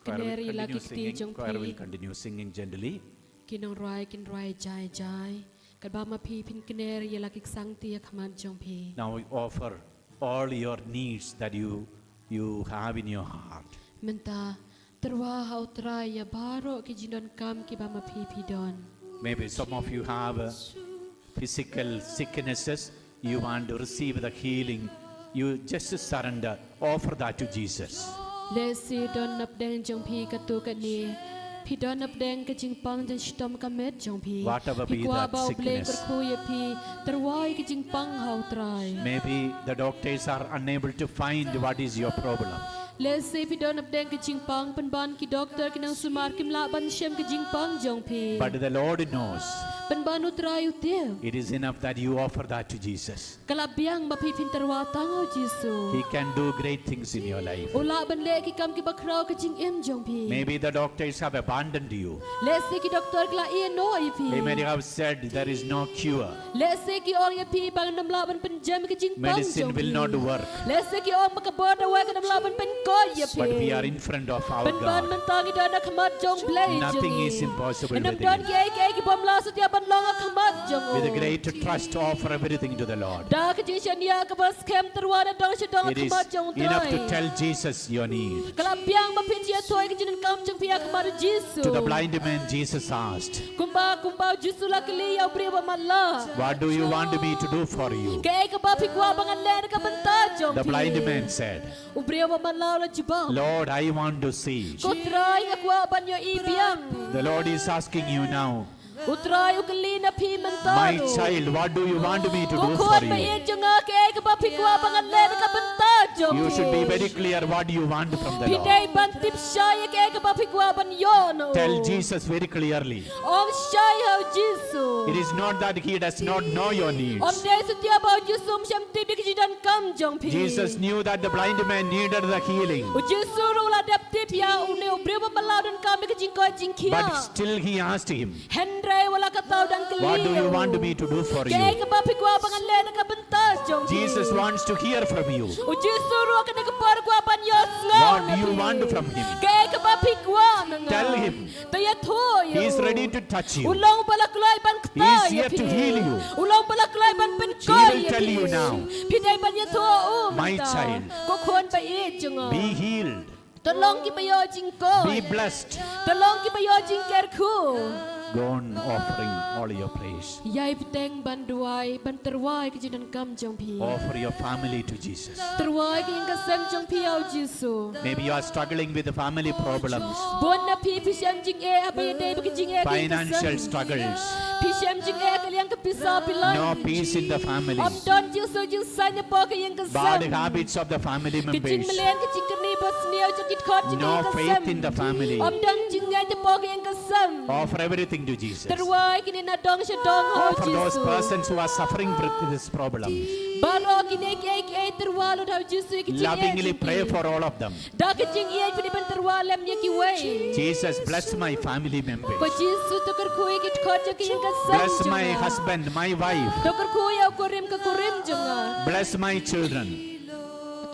Choir will continue singing. Choir will continue singing gently. Ki nongrwai kin rwai jai jai. Katba ma phi phin kner ïa la ki ksangti ha khmat jong phi. Now offer all your needs that you you have in your heart. Mynta tyrwa ha u Trai ïa baroh ki jingdonkam kiba ma phi phi don. Maybe some of you have uh, physical sicknesses. You want to receive the healing. You just surrender. Offer that to Jesus. Lehse don napdeng jong phi katto katne. Phi don napdeng ka jingpang jong shitom ka met jong phi. Whatever be that sickness. Phi kwah ba U Blei kyrkhu ïa phi, tyrwa ïa ka jingpang ha u Trai. Maybe the doctors are unable to find what is your problem. Lehse phi don napdeng ka jingpang, pynban ki doktor ki nongsumar kim lah ban shem ka jingpang jong phi. But the Lord knows. Pynban u Trai u tip. It is enough that you offer that to Jesus. Ka la biang ba phi phin tyrwa tang ha u Jisu. He can do great things in your life. U lah ban leh ki kam kiba khraw ha ka jingim jong phi. Maybe the doctors have abandoned you. Lehse ki doktor ki la ïeh noh ïa phi. They may have said there is no cure. Lehse ki ong ïa phi ba ngam lah ban pynjem ïa ka jingpang jong phi. Medicine will not work. Lehse ki ong ba ka bor dawai kam lah ban pynkoit ïa phi. But we are in front of our God. Pynban mynta ngi don ha khmat jong U Blei jong ngi. Nothing is impossible with him. Ym don kiei kiei ki bym lah satia ban long ha khmat jong u. With a great trust, offer everything to the Lord. Da ka jingshaniah kaba skhem, tyrwa nadong shadong ha khmat jong u Trai. It is enough to tell Jesus your need. Ka la biang ba phin ïathuh ïa ka jingdonkam jong phi ha khmat u Jisu. To the blind man, Jesus asked, kumba, kumba u Jisu u la kylli ïa u briew ba matlah. What do you want me to do for you? Kaei kaba phi kwah ba ngan leh na ka bynta jong phi? The blind man said, u briew ba matlah u la jubab, Lord, I want to see. Ko Trai, nga kwah ban ïohi biang. The Lord is asking you now. U Trai u kylli na phi mynta ruh. My child, what do you want me to do for you? Ko khun ba ïeit jong nga, kaei kaba phi kwah ba ngan leh na ka bynta jong phi? You should be very clear what you want from the Lord. Phi dei ban tip shai ïa kaei kaba phi kwah ban ïoh na u. Tell Jesus very clearly. Ong shai ha u Jisu. It is not that he does not know your needs. Ym dei satia ba u Jisu um shym tip ïa ki jingdonkam jong phi. Jesus knew that the blind man needed the healing. U Jisu ruh u la dep tip ïa une u briew ba matlah u donkam ïa ka jingkoit jingkhiah. But still he asked him, hynrei wat la katta u dang kylli ïa u, what do you want me to do for you? Kaei kaba phi kwah ba ngan leh na ka bynta jong phi? Jesus wants to hear from you. U Jisu ruh ha kane ka por u kwah ban ïohsngew na phi. What do you want from him? Kaei kaba phi kwah na nga? Tell him. To ïathuh ïa u. He is ready to touch you. U long ba la kloi ban kta ïa phi. He is here to heal you. U long ba la kloi ban pynkoit ïa phi. He will tell you now. Phi dei ban ïathuh ïa u mynta. My child. Ko khun ba ïeit jong nga. Be healed. To long kiba ïoh jingkoit. Be blessed. To long kiba ïoh jingkyrkhu. Go on offering all your prayers. Ïai bteng ban duwai, ban tyrwa ïa ki jingdonkam jong phi. Offer your family to Jesus. Tyrwa ïa ki ïing ki sem jong phi ïa u Jisu. Maybe you are struggling with the family problems. Bun na phi phi shem jingeh haba ïadei bad ki jingeh ki ïing ki sem. Financial struggles. Phi shem jingeh ka liang ka pisa phi long. No peace in the family. Ym don jingsuk jingsaiñ hapoh ka ïing ka sem. Bad the habits of the family members. Ka jingmlien ka jingkyrni basniew jong ki dkhot jong ki ïing ki sem. No faith in the family. Ym don jingngeit hapoh ka ïing ka sem. Offer everything to Jesus. Tyrwa ïa kine na dong sha dong ha u Jisu. Offer those persons who are suffering with these problems. Baroh kine kiei kiei tyrwa lut ha u Jisu ïa ki jingeh jong ki. Lovingly pray for all of them. Da ka jingïeit phi dei ban tyrwa lem ïa kiwei. Jesus, bless my family members. Ko Jisu, to kyrkhu ïa ki dkhot jong ki ïing ki sem jong nga. Bless my husband, my wife. To kyrkhu ïa u kurim ka kurim jong nga. Bless my children.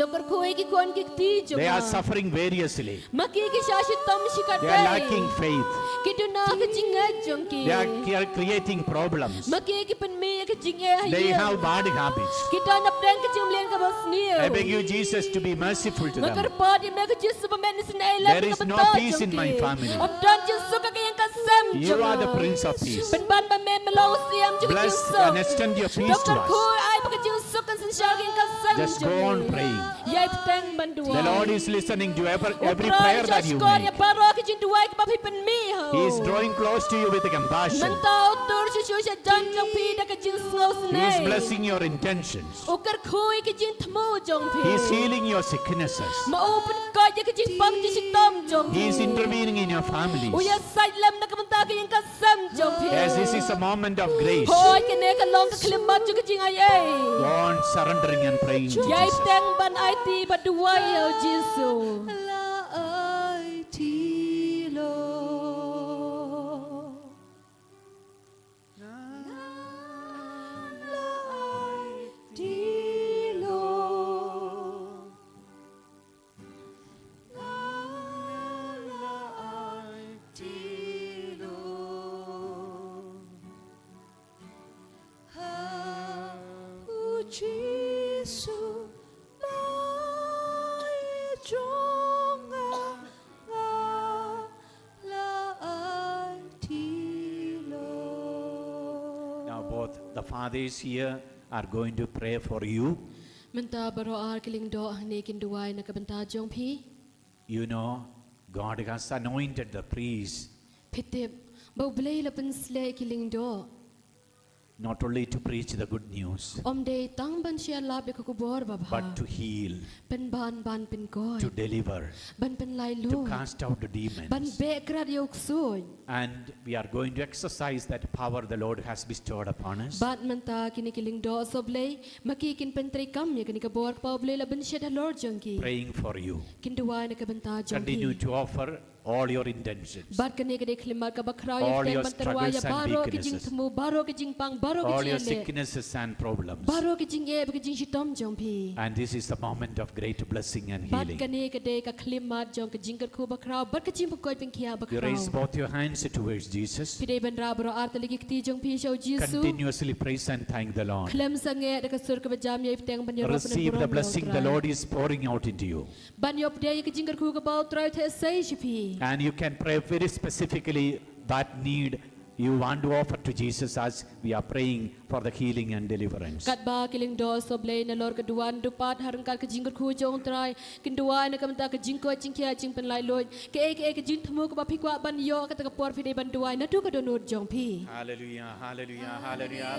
To kyrkhu ïa ki khun ki kti jong nga. They are suffering variously. Ma ki ki shah shitom shikatdei. They are lacking faith. Ki duna ka jingngeit jong ki. They are cre-, creating problems. Ma ki ki pynmih ïa ka jingeh ha ïing. They have bad habits. Ki don hapdeng ka jingmlien kaba sniew. I beg you, Jesus, to be merciful to them. Nga kyrpad ïa me ko Jisu ba men isynei lem ïa ka bynta jong ki. There is no peace in my family. Ym don jingsuk ha ka ïing ka sem jong nga. You are the Prince of Peace. Pynban ba me me long u Siem jong ka jingsuk. Bless and extend your peace to us. To kyrkhu ai ba ka jingsuk kan synshar ha ka ïing ka sem jong ngi. Just go on praying. Ïai bteng ban duwai. The Lord is listening to every, every prayer that you make. U Trai u shahshkor ïa baroh ki jingduwai kiba phi pynmih. He is drawing close to you with compassion. Mynta u tur shuh shuh shajan jong phi da ka jingsngewsynei. He is blessing your intentions. U kyrkhu ïa ki jingthmu jong phi. He is healing your sicknesses. Ma u pynkoit ïa ki jingpang jingshitom jong phi. He is intervening in your families. U ïasaid lem na ka bynta ka ïing ka sem jong phi. As this is a moment of grace. Hooid, kane ka long ka khyllipmat jong ka jingaiei. Go on surrendering and praying to Jesus. Ïai bteng ban aiti bad duwai ïa u Jisu. La aiti, Lord. La aiti, Lord. Now both the fathers here are going to pray for you. Mynta baroh ar ki lyngdoh hangne kin duwai na ka bynta jong phi. You know, God has anointed the priest. Phi tip ba U Blei u la pynsleh ïa ki lyngdoh. Not only to preach the good news, ym dei tang ban shah lap ïa ka khubor babha. But to heal. Pynban ban pynkoit. To deliver. Ban pynlait luid. To cast out the demons. Ban beh krat ïa u ksuid. And we are going to exercise that power the Lord has bestowed upon us. Bad mynta kine ki lyngdoh soh Blei, ma ki kin pyntreikam ïa kane ka bor kaba U Blei u la pynshet halor jong ki. Praying for you. Kin duwai na ka bynta jong phi. Continue to offer all your intentions. Bad kane ka dei ka khyllipmat kaba khraw ïa phi ban tyrwa ïa baroh ki jingthmu, baroh ki jingpang, baroh ki jingeh. All your struggles and weaknesses. All your sicknesses and problems. Baroh ki jingeh bad ki jingshitom jong phi. And this is the moment of great blessing and healing. Bad kane ka dei ka khyllipmat jong ka jingkyrkhu bakhraw bad ka jingpynkhuid pynkhiah bakhraw. You raise both your hands towards Jesus. Phi dei ban rah baroh ar tylli ki kti jong phi sha u Jisu. Continuously praise and thank the Lord. Khlem sangeh da ka sur kaba jam ïai bteng ban ïaroh pynban burom ïa u Trai. Receive the blessing the Lord is pouring out into you. Ban ïoh pdiang ïa ka jingkyrkhu kaba U Trai u theh sei sha phi. And you can pray very specifically that need you want to offer to Jesus as we are praying for the healing and deliverance. Katba ki lyngdoh soh Blei nalor ka duwan dupat ha ryngkat ka jingkyrkhu jong U Trai, kin duwai na ka bynta ka jingkoit jingkhiah jingpynlait luid, kaei kaei ka jingthmu kaba phi kwah ban ïoh ha kata ka por phi dei ban duwai naduh ka dohnud jong phi. Hallelujah, hallelujah, hallelujah.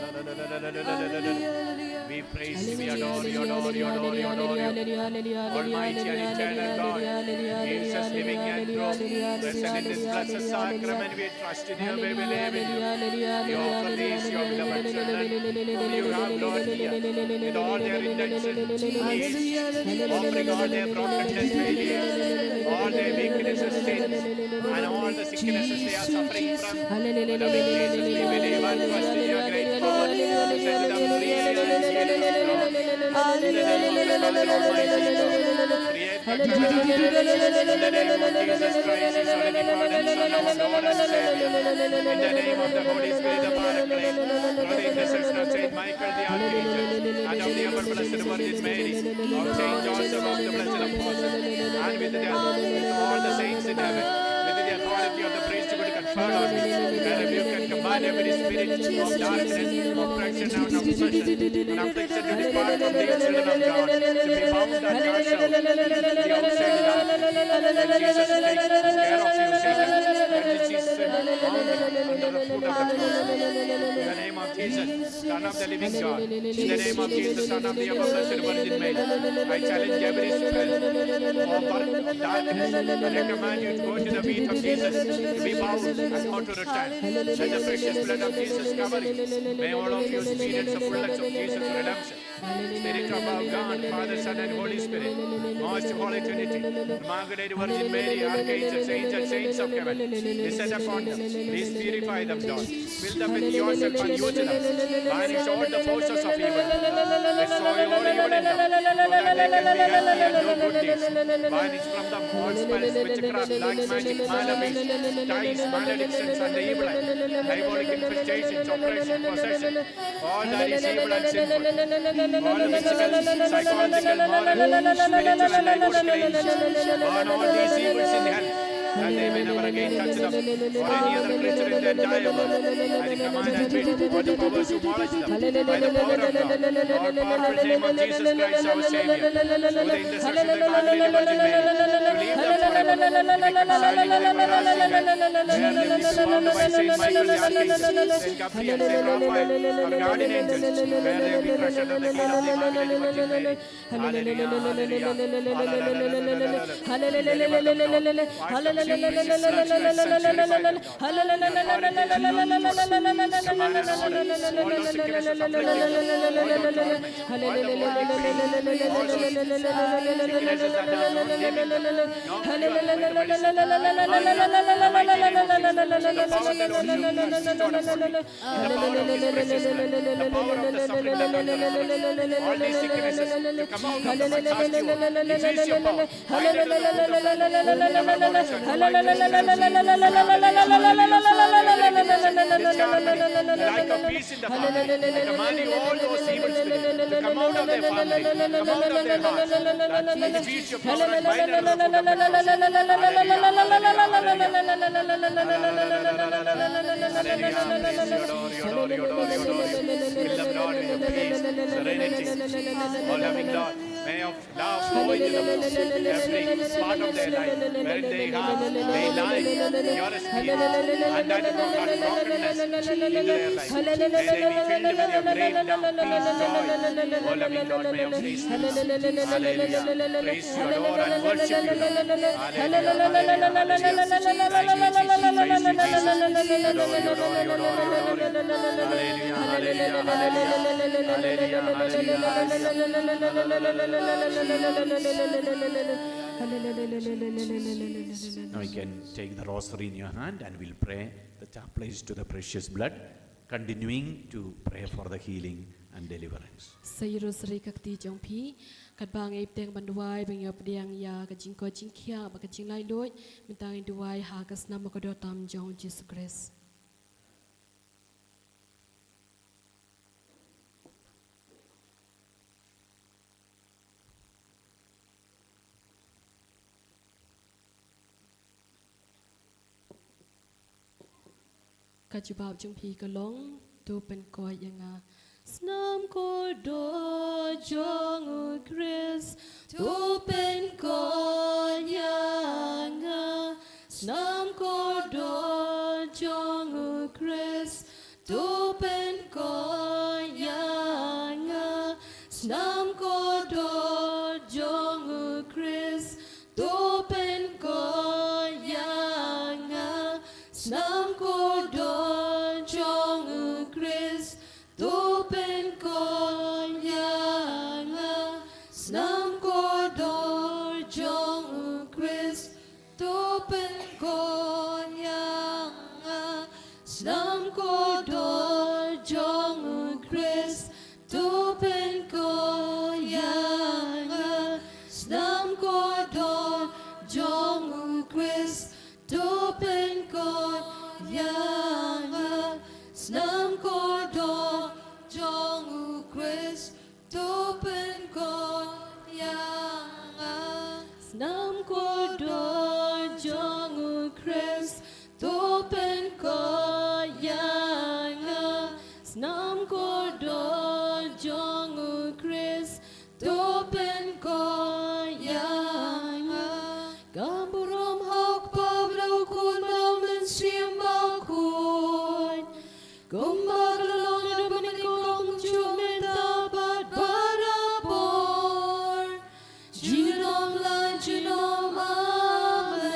We praise you, we adore you, adore you, adore you, adore you. Almighty and eternal God, Jesus, living and true, present in this blessed sacrament, we trust in you, we believe in you. We offer these, your beloved children, whom you have brought here, with all their intentions, needs, offering all their brokenness, failures, all their weaknesses, sins, and all the sicknesses they are suffering from. Hallelujah. Loving Jesus, we believe and trust in your great power to set them free and heal them, Lord. In the name of the Father Almighty, Lord. Create the in the name of Jesus Christ, His only begotten Son, our Lord and Savior. In the name of the Holy Spirit, the Paraclete, through the intercession of Saint Michael the Archangel and of the ever blessed Virgin Mary, of Saint Joseph, of the blessed apostles, and with them, with all the saints in heaven, with the authority of the priesthood conferred on me, I rebuke And every spirit of darkness, oppression and oppression, and affliction to depart from these children of God, to be bound and cast out in the outside love. Let Jesus take care of you, Satan. Let Jesus bound under the foot of the cross. In the name of Jesus, Son of the living God. In the name of Jesus, Son of the ever blessed Virgin Mary, I challenge every spell of darkness, and I command you to go to the feet of Jesus, to be bound and not to return. Let the precious blood of Jesus cover you. May all of you experience the fullness of Jesus' redemption. Spirit of our God, Father, Son, and Holy Spirit, most holy Trinity, Immaculate Virgin Mary, archangels, angels, saints of heaven, descend upon them. Please purify them, Lord. Fill them with yourself and use them. Banish all the forces of evil. Destroy all evil in them, so that they can be healthy and do good deeds. Banish from them all spells, witchcraft, black magic, malefice, ties, maledictions, and the evil eye, diabolic infestations, oppression, possession, all that is evil and sinful, all the physical, psychological, moral, spiritual, and emotional ills, burn all these evils in hell, that they may never again touch them or any other creature in the entire world. I command and bid all the powers who molest them, by the power of God, all powerful name of Jesus Christ, our Savior, through the intercession of the Immaculate Virgin Mary, to leave them forever, to be reconciled with the everlasting God, where they will be formed by Saint Michael the Archangel, Saint Gabriel, Saint Raphael, our guardian angels, where they will be crushed under the heel of the Immaculate Virgin Mary. Hallelujah, hallelujah, hallelujah. Deliver them, Lord. Wash them with your precious blood, cleanse and purify them, Lord. Let authority and authority, command and order, all those sicknesses afflicting them, all those torments, all the worldly pain, all those sicknesses that are not leaving them. No cure like the medicine. Hallelujah. In the mighty name of Jesus, the power of the Lord Jesus Christ, stone upon me. In the power of His precious blood, the power of the suffering, death, and the resurrection, all these sicknesses to come out of them, I cast you out. It is your power. Bind it to the foot of the cross. Never more return to life. Hallelujah, hallelujah, hallelujah. Disharmony, the lack of peace in the family. I command you, all those evil spirits, to come out of their family, come out of their hearts. That you increase your power and bind them to the foot of the cross. Hallelujah, hallelujah, hallelujah. Hallelujah. Fill them, Lord, with your peace, serenity. Oh, loving Lord, may your love go into them, every part of their life, wherein they have, they lie, your spirit, and that is not brokenness in their life. May they be filled with your great love, peace, joy. Oh, loving Lord, may your grace fill them. Hallelujah. Praise you, adore and worship you, Lord. Hallelujah, hallelujah, hallelujah. Thank you, Jesus. Praise you, Jesus. Yodor, yodor, yodor, yodor. Hallelujah, hallelujah, hallelujah. Hallelujah, hallelujah, hallelujah. Now you can take the rosary in your hand and we'll pray the chaplet to the precious blood, continuing to pray for the healing and deliverance. Sa ïa rosary ka kti jong phi, katba ngi ïa bteng ban duwai, ba ngi ïa pdiang ïa ka jingkoit jingkhiah bad ka jinglaitluid, mynta ngin duwai ha ka snam ba kordor tam jong U Jisu Khrist. Ka jubab jong phi ka long, to pynkoit ïa nga. Snam kordor jong U Khrist, to pynkoit ïa nga. Snam kordor jong U Khrist, to pynkoit ïa nga. Snam kordor jong U Khrist, to pynkoit ïa nga. Snam kordor jong U Khrist, to pynkoit ïa nga. Snam kordor jong U Khrist, to pynkoit ïa nga. Snam kordor jong U Khrist, to pynkoit ïa nga. Snam kordor jong U Khrist, to pynkoit ïa nga. Snam kordor jong U Khrist, to pynkoit ïa nga. Snam kordor jong U Khrist, to pynkoit ïa Kumba ka la long naduh mynnyngkong, kumjuh mynta bad barabor, junom la junom. Amen.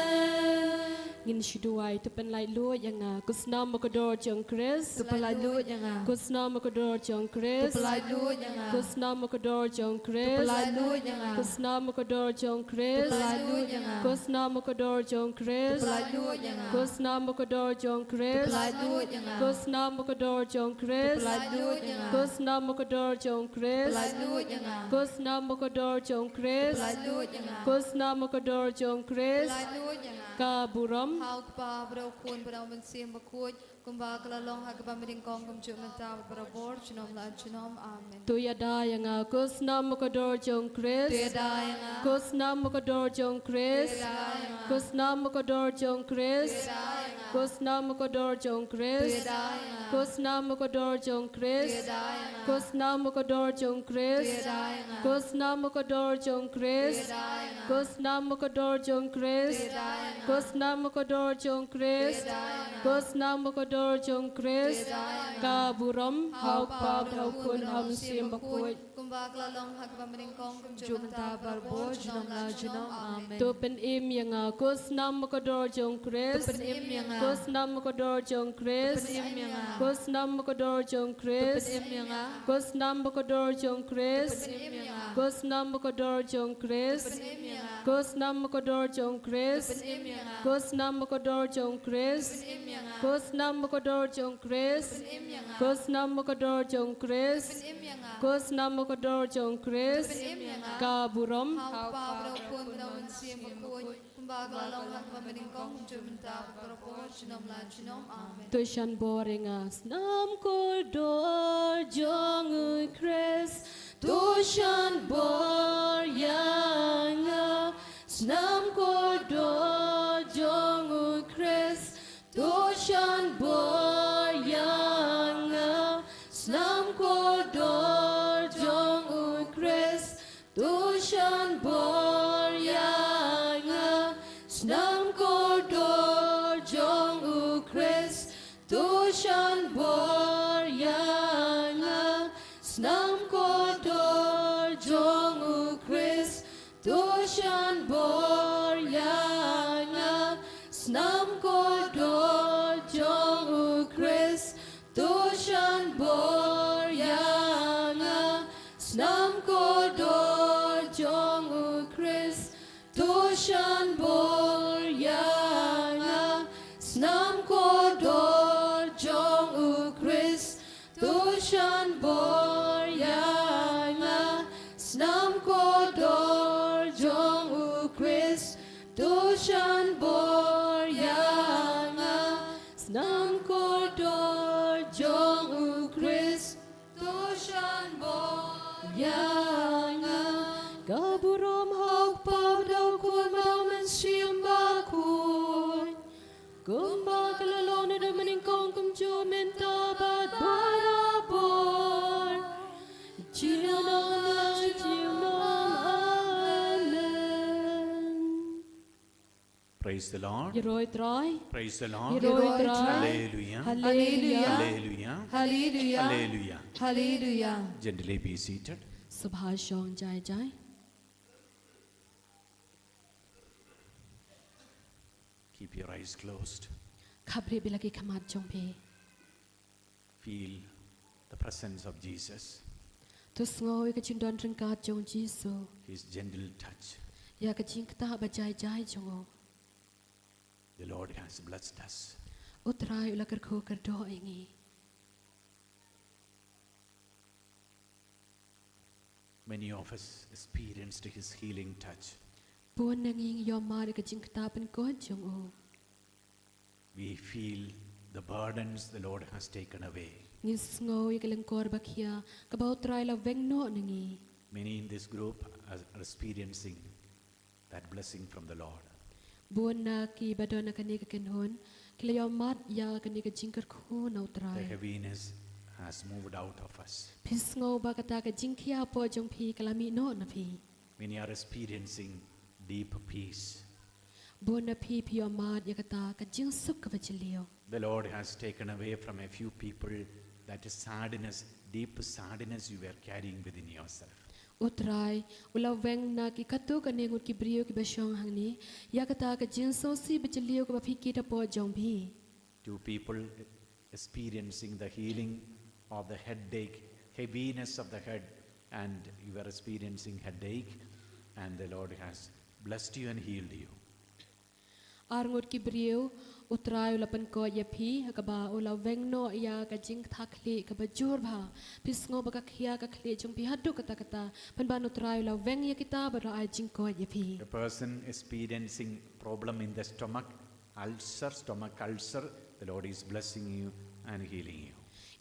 Ngin shu duwai. To pynlait luid ïa nga. Ko snam ba kordor jong u Khrist. To pynlait luid ïa nga. Ko snam ba kordor jong u Khrist. To pynlait luid ïa nga. Ko snam ba kordor jong u Khrist. To pynlait luid ïa nga. Ko snam ba kordor jong u Khrist. To pynlait luid ïa nga. Ko snam ba kordor jong u Khrist. To pynlait luid ïa nga. Ko snam ba kordor jong u Khrist. To pynlait luid ïa nga. Ko snam ba kordor jong u Khrist. To pynlait luid ïa nga. Ko snam ba kordor jong u Khrist. To pynlait luid ïa nga. Ko snam ba kordor jong u Khrist. To pynlait luid ïa nga. Ko snam ba kordor jong u Khrist. To pynlait luid ïa nga. Ka burom. Ha u Kpa bad ha u Khun bad ha u Mynsiem Bakhuid, kumba ka la long ha kaba mynnyngkong, kumjuh mynta bad barabor, junom la junom. Amen. To ïada ïa nga. Ko snam ba kordor jong u Khrist. To ïada ïa nga. Ko snam ba kordor jong u Khrist. To ïada ïa nga. Ko snam ba kordor jong u Khrist. To ïada ïa nga. Ko snam ba kordor jong u Khrist. To ïada ïa nga. Ko snam ba kordor jong u Khrist. To ïada ïa nga. Ko snam ba kordor jong u Khrist. To ïada ïa nga. Ko snam ba kordor jong u Khrist. To ïada ïa nga. Ko snam ba kordor jong u Khrist. To ïada ïa nga. Ko snam ba kordor jong u Khrist. To ïada ïa nga. Ko snam ba kordor jong u Khrist. To ïada ïa nga. Ka burom. Ha u Kpa bad ha u Khun bad ha u Mynsiem Bakhuid. Kumba ka la long ha kaba mynnyngkong, kumjuh mynta bad barabor, junom la junom. Amen. To pynim ïa nga. Ko snam ba kordor jong u Khrist. To pynim ïa nga. Ko snam ba kordor jong u Khrist. To pynim ïa nga. Ko snam ba kordor jong u Khrist. To pynim ïa nga. Ko snam ba kordor jong u Khrist. To pynim ïa nga. Ko snam ba kordor jong u Khrist. To pynim ïa nga. Ko snam ba kordor jong u Khrist. To pynim ïa nga. Ko snam ba kordor jong u Khrist. To pynim ïa nga. Ko snam ba kordor jong u Khrist. To pynim ïa nga. Ko snam ba kordor jong u Khrist. To pynim ïa nga. Ko snam ba kordor jong u Khrist. To pynim ïa nga. Ka burom. Ha u Kpa bad ha u Khun bad ha u Mynsiem Bakhuid. Kumba ka la long ha kaba mynnyngkong, kumjuh mynta bad barabor, junom la junom. Amen. To shan bor ïa nga. Snam kordor jong u Khrist. To shan bor ïa nga. Snam kordor jong u Khrist. To shan bor ïa nga. Snam kordor jong u Khrist. To shan bor ïa nga. Snam kordor jong u Khrist. To shan bor ïa nga. Snam kordor jong u Khrist. To shan bor ïa nga. Snam kordor jong u Khrist. To shan bor ïa nga. Snam kordor jong u Khrist. To shan bor ïa nga. Snam kordor jong u Khrist. To shan bor ïa nga. Snam kordor jong u Khrist. To shan bor ïa nga. Snam kordor jong u Khrist. To shan bor ïa nga. Ka burom ha u Kpa bad ha u Khun bad ha u Mynsiem Bakhuid. Kumba ka la long naduh mynnyngkong, kumjuh mynta bad barabor. Junom la junom. Amen. Praise the Lord. Ïaroh Trai. Praise the Lord. Ïaroh Trai. Hallelujah. Hallelujah. Hallelujah. Hallelujah. Hallelujah. Hallelujah. Gently be seated. Sngewbha shong jai jai. Keep your eyes closed. Khapbrip ïa la ki khmat jong phi. Feel the presence of Jesus. To sngew ïa ka jingdon ryngkat jong u Jisu. His gentle touch. Ïa ka jingktah ba jai jai jong u. The Lord has blessed us. U Trai u la kyrkhu kyrdoh ïa ngi. Many of us experienced his healing touch. Bun na ngi ngi ïohmad ïa ka jingktah pynkut jong u. We feel the burdens the Lord has taken away. Ngi sngew ïa ka lyngkor ba khia kaba u Trai la weng noh na ngi. Many in this group are experiencing that blessing from the Lord. Bun na ki ba don ha kane ka kynhun ki la ïohmad ïa kane ka jingkyrkhu na u Trai. The heaviness has moved out of us. Phi sngew ba kata ka jingkhia hapoh jong phi ka la mih noh na phi. Many are experiencing deep peace. Bun na phi phi ïohmad ïa kata ka jingsuk kaba jylliew. The Lord has taken away from a few people that sadness, deep sadness you were carrying within yourself. U Trai u la weng na ki katto katne ngut ki briew kiba shong hangne ïa kata ka jingsngewsih ba jylliew kaba phi kit hapoh jong phi. Two people experiencing the healing of the headache, heaviness of the head, and you were experiencing headache, and the Lord has blessed you and healed you. Ar ngut ki briew, u Trai u la pynkoit ïa phi ha kaba u la weng noh ïa ka jingtha khlieh kaba jur bha. Phi sngew ba ka khia ka khlieh jong phi haduh katta katta. Pynban u Trai u la weng ïa kita bad u la ai jingkoit ïa phi. A person experiencing problem in the stomach, ulcer, stomach ulcer, the Lord is blessing you and healing you.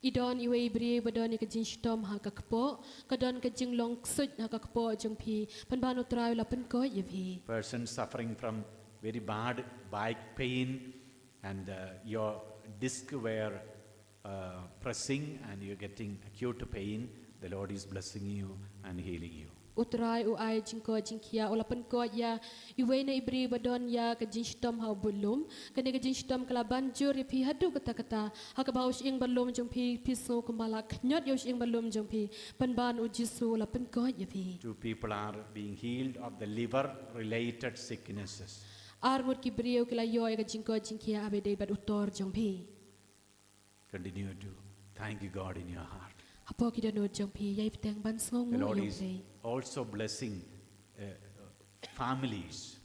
I don iwei i briew ba don ïa ka jingshitom ha ka kpoh, ka don ka jinglong ksuid ha ka kpoh jong phi, pynban u Trai u la pynkoit ïa phi. Person suffering from very bad back pain and uh, your disc were uh, pressing and you're getting acute pain, the Lord is blessing you and healing you. U Trai u ai jingkoit jingkhiah, u la pynkoit ïa iwei na i briew ba don ïa ka jingshitom ha u budlum. Kane ka jingshitom ka la ban jur ïa phi haduh katta katta. Ha kaba u shyieng budlum jong phi, phi sngew kumba la khñiot ïa u shyieng budlum jong phi. Pynban u Jisu u la pynkoit ïa phi. Two people are being healed of the liver related sicknesses. Ar ngut ki briew ki la ïoh ïa ka jingkoit jingkhiah ha ba ïadei bad u tor jong phi. Continue to thank you, God, in your heart. Hapoh ki dohnud jong phi, ïai bteng ban sngewnguh ïa u Blei. The Lord is also blessing uh, families.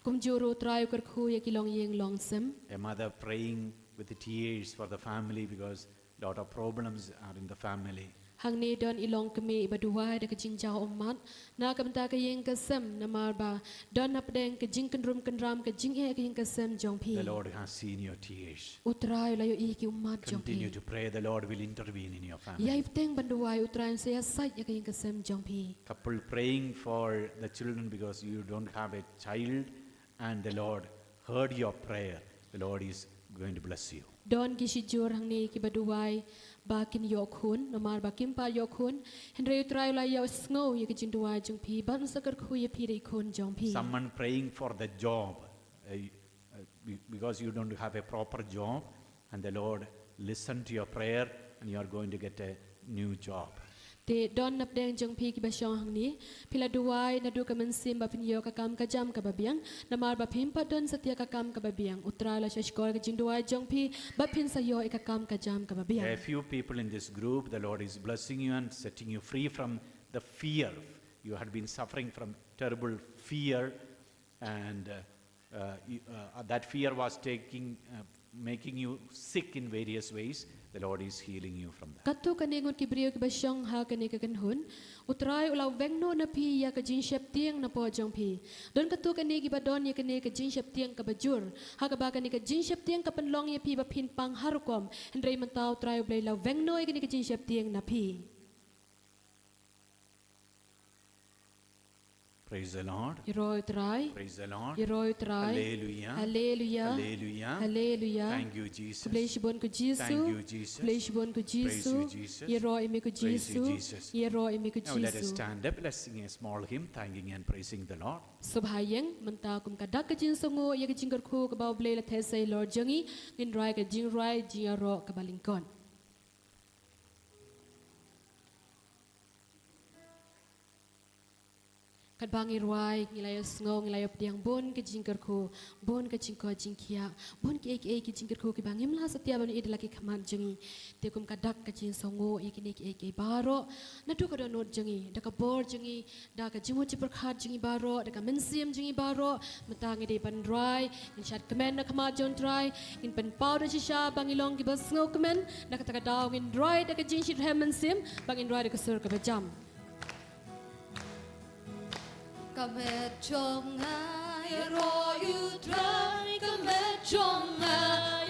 Kumjuh ruh u Trai u kyrkhu ïa ki longïing longsem. A mother praying with the tears for the family because lot of problems are in the family. Hangne don i longkmie iba duwai da ka jingjaw ummat na ka bynta ka ïing ka sem, namar ba don hapdeng ka jingkynrum kynram ka jingeh ka ïing ka sem jong phi. The Lord has seen your tears. U Trai u la ïohi ki ummat jong phi. Continue to pray, the Lord will intervene in your family. Ïai bteng ban duwai, u Trai un sa ïasaid ïa ka ïing ka sem jong phi. Couple praying for the children because you don't have a child and the Lord heard your prayer. The Lord is going to bless you. Don ki shijur hangne kiba duwai ba kin ïoh khun, namar ba kim pat ïoh khun, hynrei u Trai u la ïohsngew ïa ka jingduwai jong phi, bad un sa kyrkhu ïa phi da i khun jong phi. Someone praying for the job uh, uh, be- because you don't have a proper job, and the Lord listened to your prayer, and you are going to get a new job. Te don napdeng jong phi kiba shong hangne, phi la duwai naduh ka mynsiem ba phin ïoh ka kam ka jam kaba biang, namar ba phim pat don satia ka kam kaba biang. U Trai u la shahshkor ka jingduwai jong phi ba phin sa ïoh ïa ka kam ka jam kaba biang. There are few people in this group, the Lord is blessing you and setting you free from the fear. You had been suffering from terrible fear, and uh, uh, you- uh, that fear was taking, uh, making you sick in various ways. The Lord is healing you from that. Katto katne ngut ki briew kiba shong ha kane ka kynhun, u Trai u la weng noh na phi ïa ka jingsheptieng napoh jong phi. Don katto katne kiba don ïa kane ka jingsheptieng kaba jur, ha kaba kane ka jingsheptieng ka pynlong ïa phi ba phin pang ha rukom, hynrei mynta u Trai u Blei u la weng noh ïa kane ka jingsheptieng na phi. Praise the Lord. Ïaroh ïa u Trai. Praise the Lord. Ïaroh ïa u Trai. Hallelujah. Hallelujah. Hallelujah. Hallelujah. Thank you, Jesus. Khublei shibun ko Jisu. Thank you, Jesus. Khublei shibun ko Praise Jisu. You, Jesus. Ïaroh ïa me ko Praise you, Jisu. Jesus. Ïaroh ïa me ko Now let us Jisu. Stand up. Let's sing a small hymn, thanking and praising the Lord. Sngewbha ïeng, mynta kum ka dak ka jingsngewnguh ïa ka jingkyrkhu kaba u Blei la theh sa ïa lor jong ngi, ngin rwai ka jingrwai jingïaroh kaba lyngkot. Katba ngi rwai, ngi la ïohsngew, ngi la ïoh pdiang bun ka jingkyrkhu, bun ka jingkoit jingkhiah, bun kiei kiei ki jingkyrkhu kiba ngim lah satia ban ïohi da la ki khmat jong ngi. Te kum ka dak ka jingsngewnguh ïa kine kiei kiei baroh, naduh ka dohnud jong ngi, da ka bor jong ngi, da ka jingmut jingpyrkhat jong ngi baroh, da ka mynsiem jong ngi baroh, mynta ngi dei ban rwai, ngin shad kmen na khmat jong u Trai, ngin pynpaw da shisha ba ngi long kiba sngewkmen, na kata ka daw ngin rwai da ka jingshitrhem mynsiem, ba ngin rwai da ka sur kaba jam. Ka met jong nga ïaroh ïa u Trai, ka met jong nga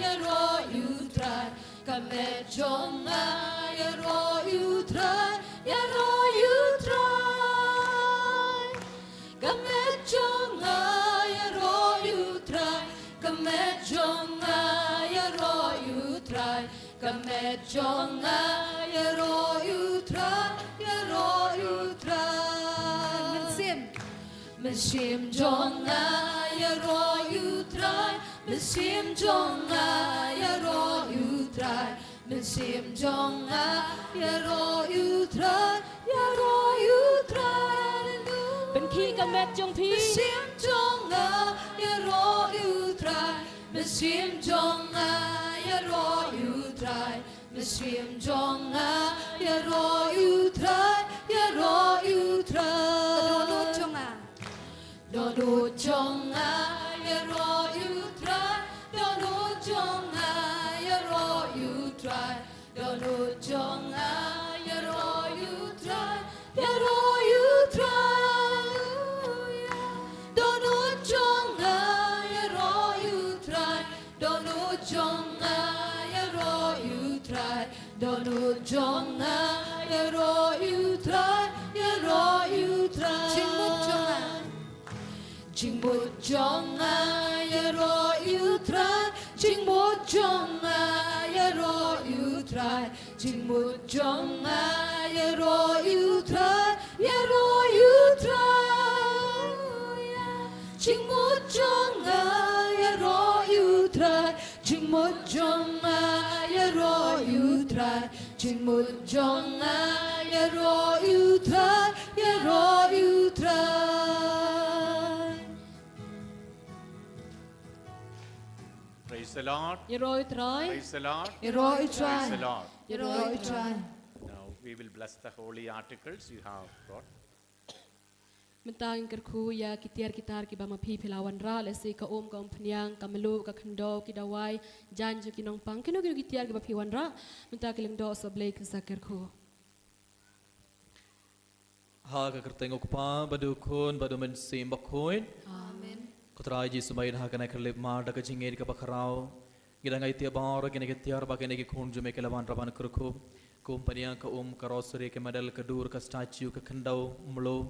ïaroh ïa u Trai, ka met jong nga ïaroh ïa u Trai, ïaroh ïa u Trai. Ka met jong nga ïaroh ïa u Trai, ka met jong nga ïaroh ïa u Trai, ka met jong nga ïaroh ïa u Trai, ïaroh ïa u Trai. Mynsiem. Mynsiem jong nga ïaroh Mynsiem jong nga ïaroh ïa u Trai. Mynsiem jong nga ïaroh ïa u Trai, ïaroh ïa u Trai. Haleluia. Pynkhih ka met jong phi. Mynsiem jong nga ïaroh ïa u Trai. Mynsiem jong nga ïaroh ïa u Trai. Mynsiem jong nga ïaroh ïa u Trai, ïaroh ïa u Trai. Ka dohnud jong nga. Dohnud jong nga ïaroh ïa u Trai. Dohnud jong nga ïaroh ïa u Trai. Dohnud jong nga ïaroh ïa u Trai. Ïaroh ïa u Trai. Haleluia. Dohnud jong nga ïaroh ïa u Trai. Dohnud jong nga ïaroh ïa u Trai. Dohnud jong nga ïaroh ïa u Trai. Ïaroh ïa u Trai. Jingmut jong nga. Jingmut jong nga ïaroh ïa u Trai. Jingmut jong nga ïaroh ïa u Trai. Jingmut jong nga ïaroh ïa u Trai. Ïaroh ïa u Trai. Jingmut jong nga ïaroh ïa u Trai. Jingmut jong nga ïaroh ïa u Trai. Jingmut jong nga ïaroh ïa u Trai. Ïaroh ïa u Trai. Praise the Lord. Ïaroh ïa u Trai. Praise the Lord. Ïaroh ïa u Trai. Praise the Lord. Ïaroh ïa u Trai. Now we will bless the holy articles you have brought. Mynta ngin kyrkhu ïa ki tiar ki tar kiba ma phi phi la wanrah, lehse ka um ka umphniang, ka mluh, ka khyndew, ki dawai, jaiñ jong ki nongpang, kino kino ki tiar kiba phi wanrah. Mynta ki lyngdoh soh Blei kin sa kyrkhu. Ha ka kyrteng u Kpa bad u Khun bad u Mynsiem Bakhuid. Amen. Ko Trai Jisu, maiñ ha kane ka khyllipmat da ka jingngeit kaba khraw, ngi dang aiti baroh kine ki tiar bad kine ki khun jong me ki la wanrah ban kyrkhu. Ka umphniang, ka um, ka rosary, ka medal, ka dur, ka statue, ka khyndew, mluh,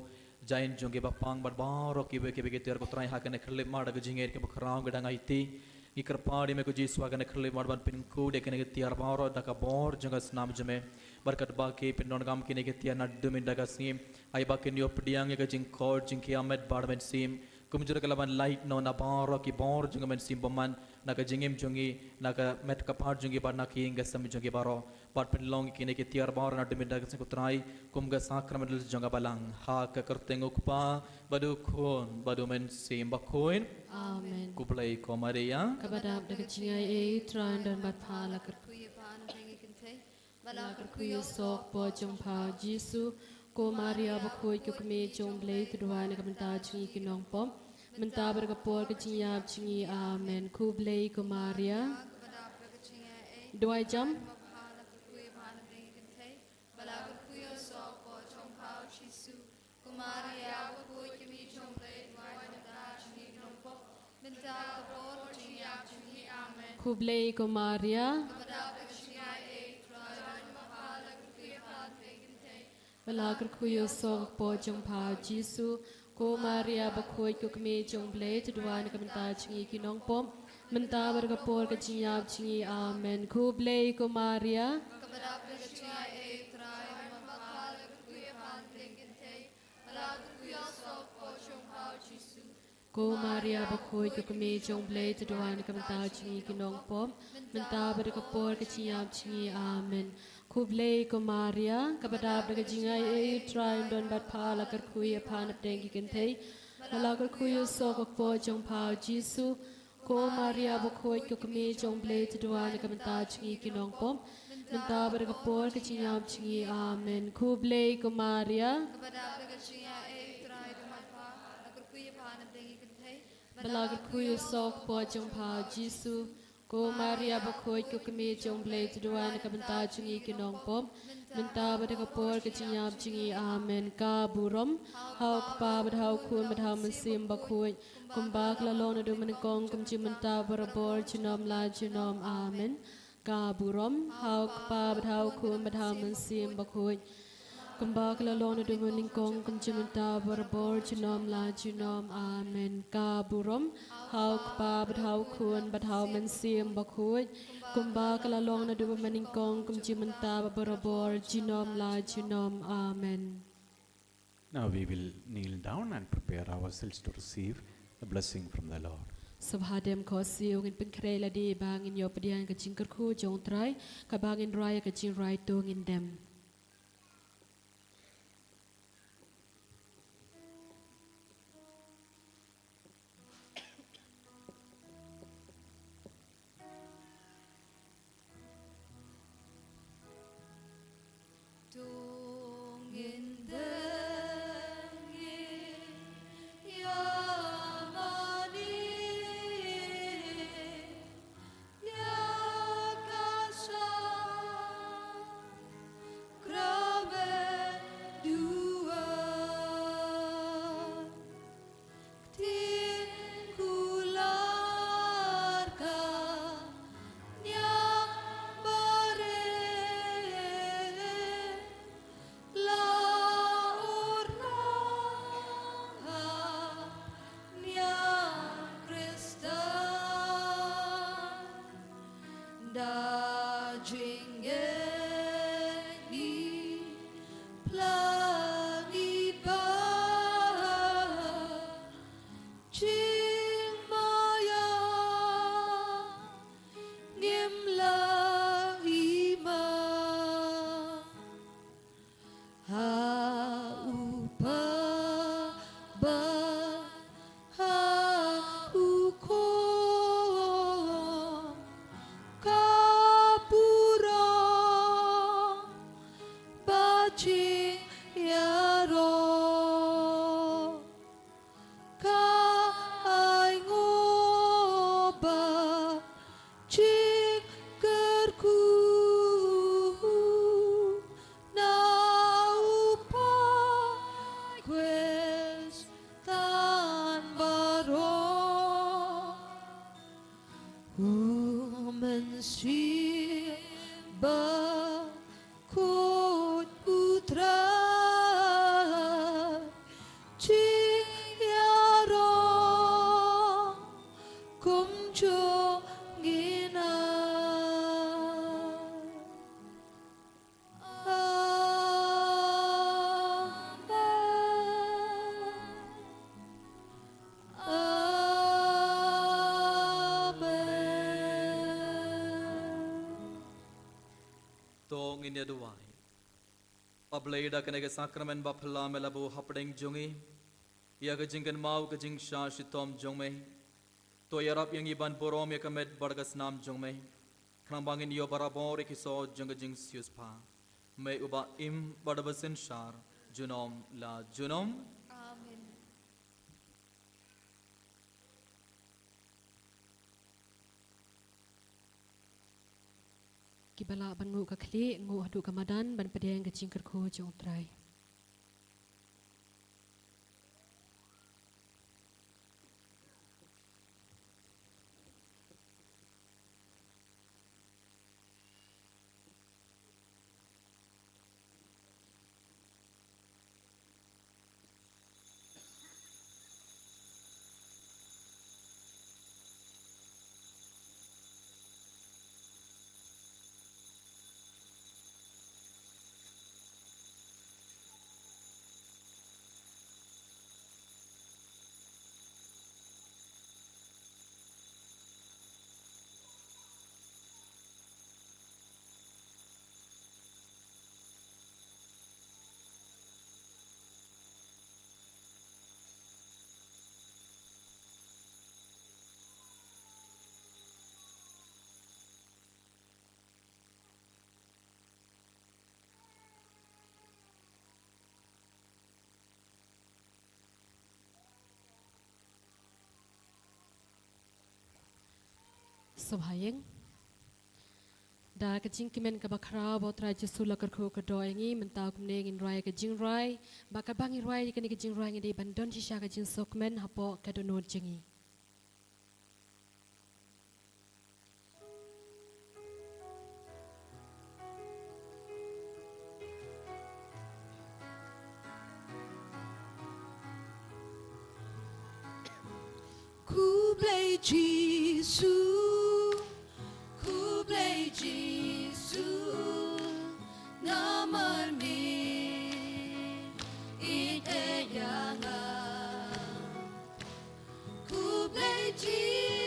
jaiñ jong kiba pang bad baroh kiwei kiwei ki tiar, ko Trai, ha kane ka khyllipmat da ka jingngeit kaba khraw ngi dang aiti. Ngi kyrpad ïa me ko Jisu ha kane ka khyllipmat ban pynkhuid ïa kine ki tiar baroh da ka bor jong ka snam jong me. Bad katba ki pyndonkam kine ki tiar naduh mynta ka sngi, ai ba kin ïoh pdiang ïa ka jingkhot jingkhiah met bad mynsiem. Kumjuh ruh ka la ban lait noh na baroh ki bor jong ka mynsiem bymman, na ka jingim jong ngi, na ka met ka phad jong ngi bad na ka ïing ka sem jong ngi baroh. Bad pynlong ïa kine ki tiar baroh naduh mynta ka sngi, ko Trai, kum ka sakrament jong ka balang. Ha ka kyrteng u Kpa bad u Khun bad u Mynsiem Bakhuid. Amen. Khublei ko Maria. Kaba dap da ka jingaiei, U Trai un don bad pha. La kyrkhu ïa pha na pdeng ki kynthei, bad la kyrkhu ïa u soh kpoh jong pha u Jisu. Ko Maria bakhuid, ko kmie jong u Blei, to duwai na ka bynta jong ngi ki nongpop, mynta bad ha ka por ka jingïap jong ngi. Amen. Khublei ko Maria. Duwai jam. Bad la kyrkhu ïa pha na pdeng ki kynthei, bad la kyrkhu ïa u soh kpoh jong pha u Jisu. Ko Maria bakhuid, ko kmie jong u Blei, to duwai na ka bynta jong ngi ki nongpop, mynta bad ha ka por ka jingïap jong ngi. Amen. Khublei ko Maria. Kaba dap da ka jingaiei, U Trai un don bad pha. La kyrkhu ïa pha na pdeng ki kynthei, bad la kyrkhu ïa u soh kpoh jong pha u Jisu. Ko Maria bakhuid, ko kmie jong u Blei, to duwai na ka bynta jong ngi ki nongpop, mynta bad ha ka por ka jingïap jong ngi. Amen. Khublei ko Maria. Kaba dap da ka jingaiei, U Trai un don bad pha. La kyrkhu ïa pha na pdeng ki kynthei, bad la kyrkhu ïa u soh kpoh jong pha u Jisu. Ko Maria bakhuid, ko kmie jong u Blei, to duwai na ka bynta jong ngi ki nongpop, mynta bad ha ka por ka jingïap jong ngi. Amen. Khublei ko Maria. Kaba dap da ka jingaiei, U Trai un don bad pha. La kyrkhu ïa pha na pdeng ki kynthei, bad la kyrkhu ïa u soh kpoh jong pha u Jisu. Ko Maria bakhuid, ko kmie jong u Blei, to duwai na ka bynta jong ngi ki nongpop, mynta bad ha ka por ka jingïap jong ngi. Amen. Khublei ko Maria. Kaba dap da ka jingaiei, U Trai un don bad pha. La kyrkhu ïa pha na pdeng ki kynthei, bad la kyrkhu ïa u soh kpoh jong pha u Jisu. Ko Maria bakhuid, ko kmie jong u Blei, to duwai na ka bynta jong ngi ki nongpop, mynta bad ha ka por ka jingïap jong ngi. Amen. Ka burom ha u Kpa bad ha u Khun bad ha u Mynsiem Bakhuid, kumba ka la long naduh mynnyngkong, kumjuh mynta, barabor, junom la junom. Amen. Ka burom ha u Kpa bad ha u Khun bad ha u Mynsiem Bakhuid, kumba ka la long naduh mynnyngkong, kumjuh mynta, barabor, junom la junom. Amen. Ka burom ha u Kpa bad ha u Khun bad ha u Mynsiem Bakhuid, kumba ka la long naduh mynnyngkong, kumjuh mynta, barabor, junom la junom. Amen. Now we will kneel down and prepare ourselves to receive the blessing from the Lord. Sngewbha dem khohsiew, ngin pynkhreh lade ba ngin ïoh pdiang ka jingkyrkhu jong U Trai, kaba ngin rwai ïa ka jingrwai To Ngin Dem. Ktien kular ka niang barim, la ur nang ha niang Khristan. Da jingngeit ngi pla ngi ba jingmaïa ngim la i ma. Ha u Pa bad ha u Khun ka burom ba jingïaroh. Ka ainguh ba jingkyrkhu na u Paid Khristan baroh. U Mynsiem Bakhuid U Trai jingïaroh kumjuh ngin ai. Amen. Amen. To ngin ïa duwai. Pa Blei, da kane ka sakramen ba phylla me la buh hapdeng jong ngi ïa ka jingkynmaw ka jingshah shitom jong me, to ïarap ïa ngi ban burom ïa ka met bad ka snam jong me, khnang ba ngin ïoh barabor ïa ki soh jong ka jingsiewspah. Me uba im bad uba synshar junom la junom. Amen. Kiba lah ban nguh ka khlieh, nguh haduh ka madan ban pdiang ka jingkyrkhu jong U Trai. Sngewbha ïeng. Da ka jingkmen kaba khraw ba U Trai Jisu la kyrkhu kyrdoh ïa ngi, mynta kumne ngin rwai ka jingrwai, bad katba ngi rwai ïa kane ka jingrwai ngi dei ban don shisha ka jingsngewkmen hapoh ka dohnud jong ngi. Khublei Jisu, khublei Jisu, namar me ïeit ïa nga. Khublei Jisu.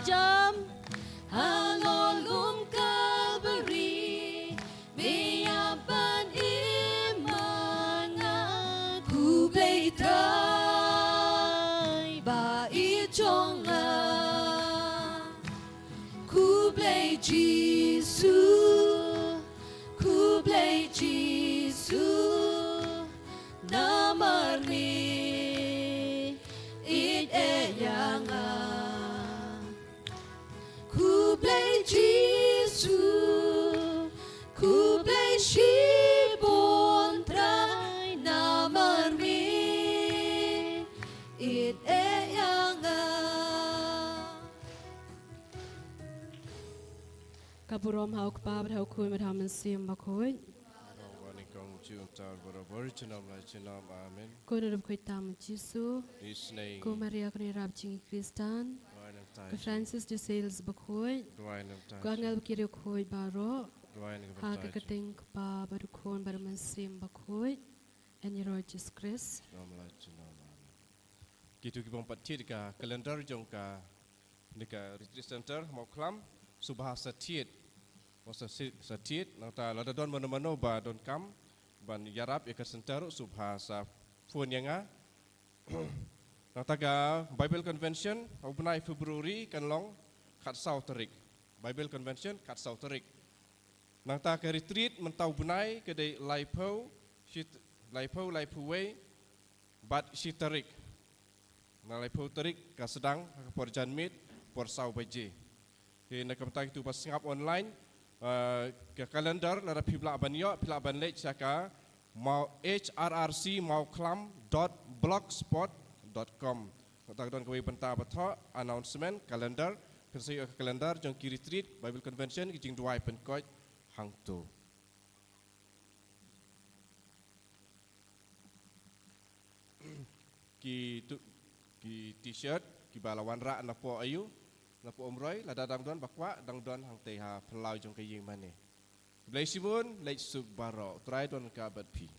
Jam halor lum Kalbari, me ïa ban im ma nga. Khublei Trai ba ïeit jong nga. Khublei Jisu, khublei Jisu, namar me ïeit ïa nga. Khublei Jisu, khublei shibun Trai namar me ïeit ïa nga. Ka burom ha u Kpa bad ha u Khun bad ha u Mynsiem Bakhuid. Ba nyngkong, junom, barabor, junom la junom. Amen. Ko Nongpynim tam Jisu. Isnei. Ko Maria ko Nongïarap jong ki Khristan. Duwai nangta. Ko Francis de Sales Bakhuid. Duwai nangta. Ko angel bad ki riewkhuid baroh. Duwai nangta. Ha ka kyrteng u Kpa bad u Khun bad u Mynsiem Bakhuid. Ïaroh Jisu Khrist. Junom la junom. Amen. Kito ki bym pat thied ka calendar jong ka, ne ka retreat center Mawkhlam, sngewbha sa thied. Mo sa si-, sa thied, nangta lada don mano mano ba donkam ban ïarap ïa ka center, sngewbha sa phone ïa nga. Nangta ka Bible Convention ha u bnai February kan long khatsaw tarik. Bible Convention khatsaw tarik. Nangta ka retreat mynta u bnai ka dei laiphew, shit, laiphew, laiphew wei bad shi tarik. Na laiphew tarik ka sdang ha ka por janmiet, por saw baje. Te na ka bynta kito ba sngap online, eh, ka calendar lada phi lah ban ïoh, phi lah ban leit sha ka Maw-, H R R C mawkhlam dot blogspot dot com. Nangta ka don kawei bynta ba thoh, announcement, calendar, phin sa ïoh ka calendar jong ki retreat, Bible Convention, ki jingduwai pynkoit hangto. Ki tu, ki t-shirt, kiba la wanrah napoh Ayu, napoh Umroi, lada dang don ba kwah, dang don hangtei ha phyllaw jong ka ïing mane. Khublei shibun, leit suk baroh, Trai don ryngkat bad phi.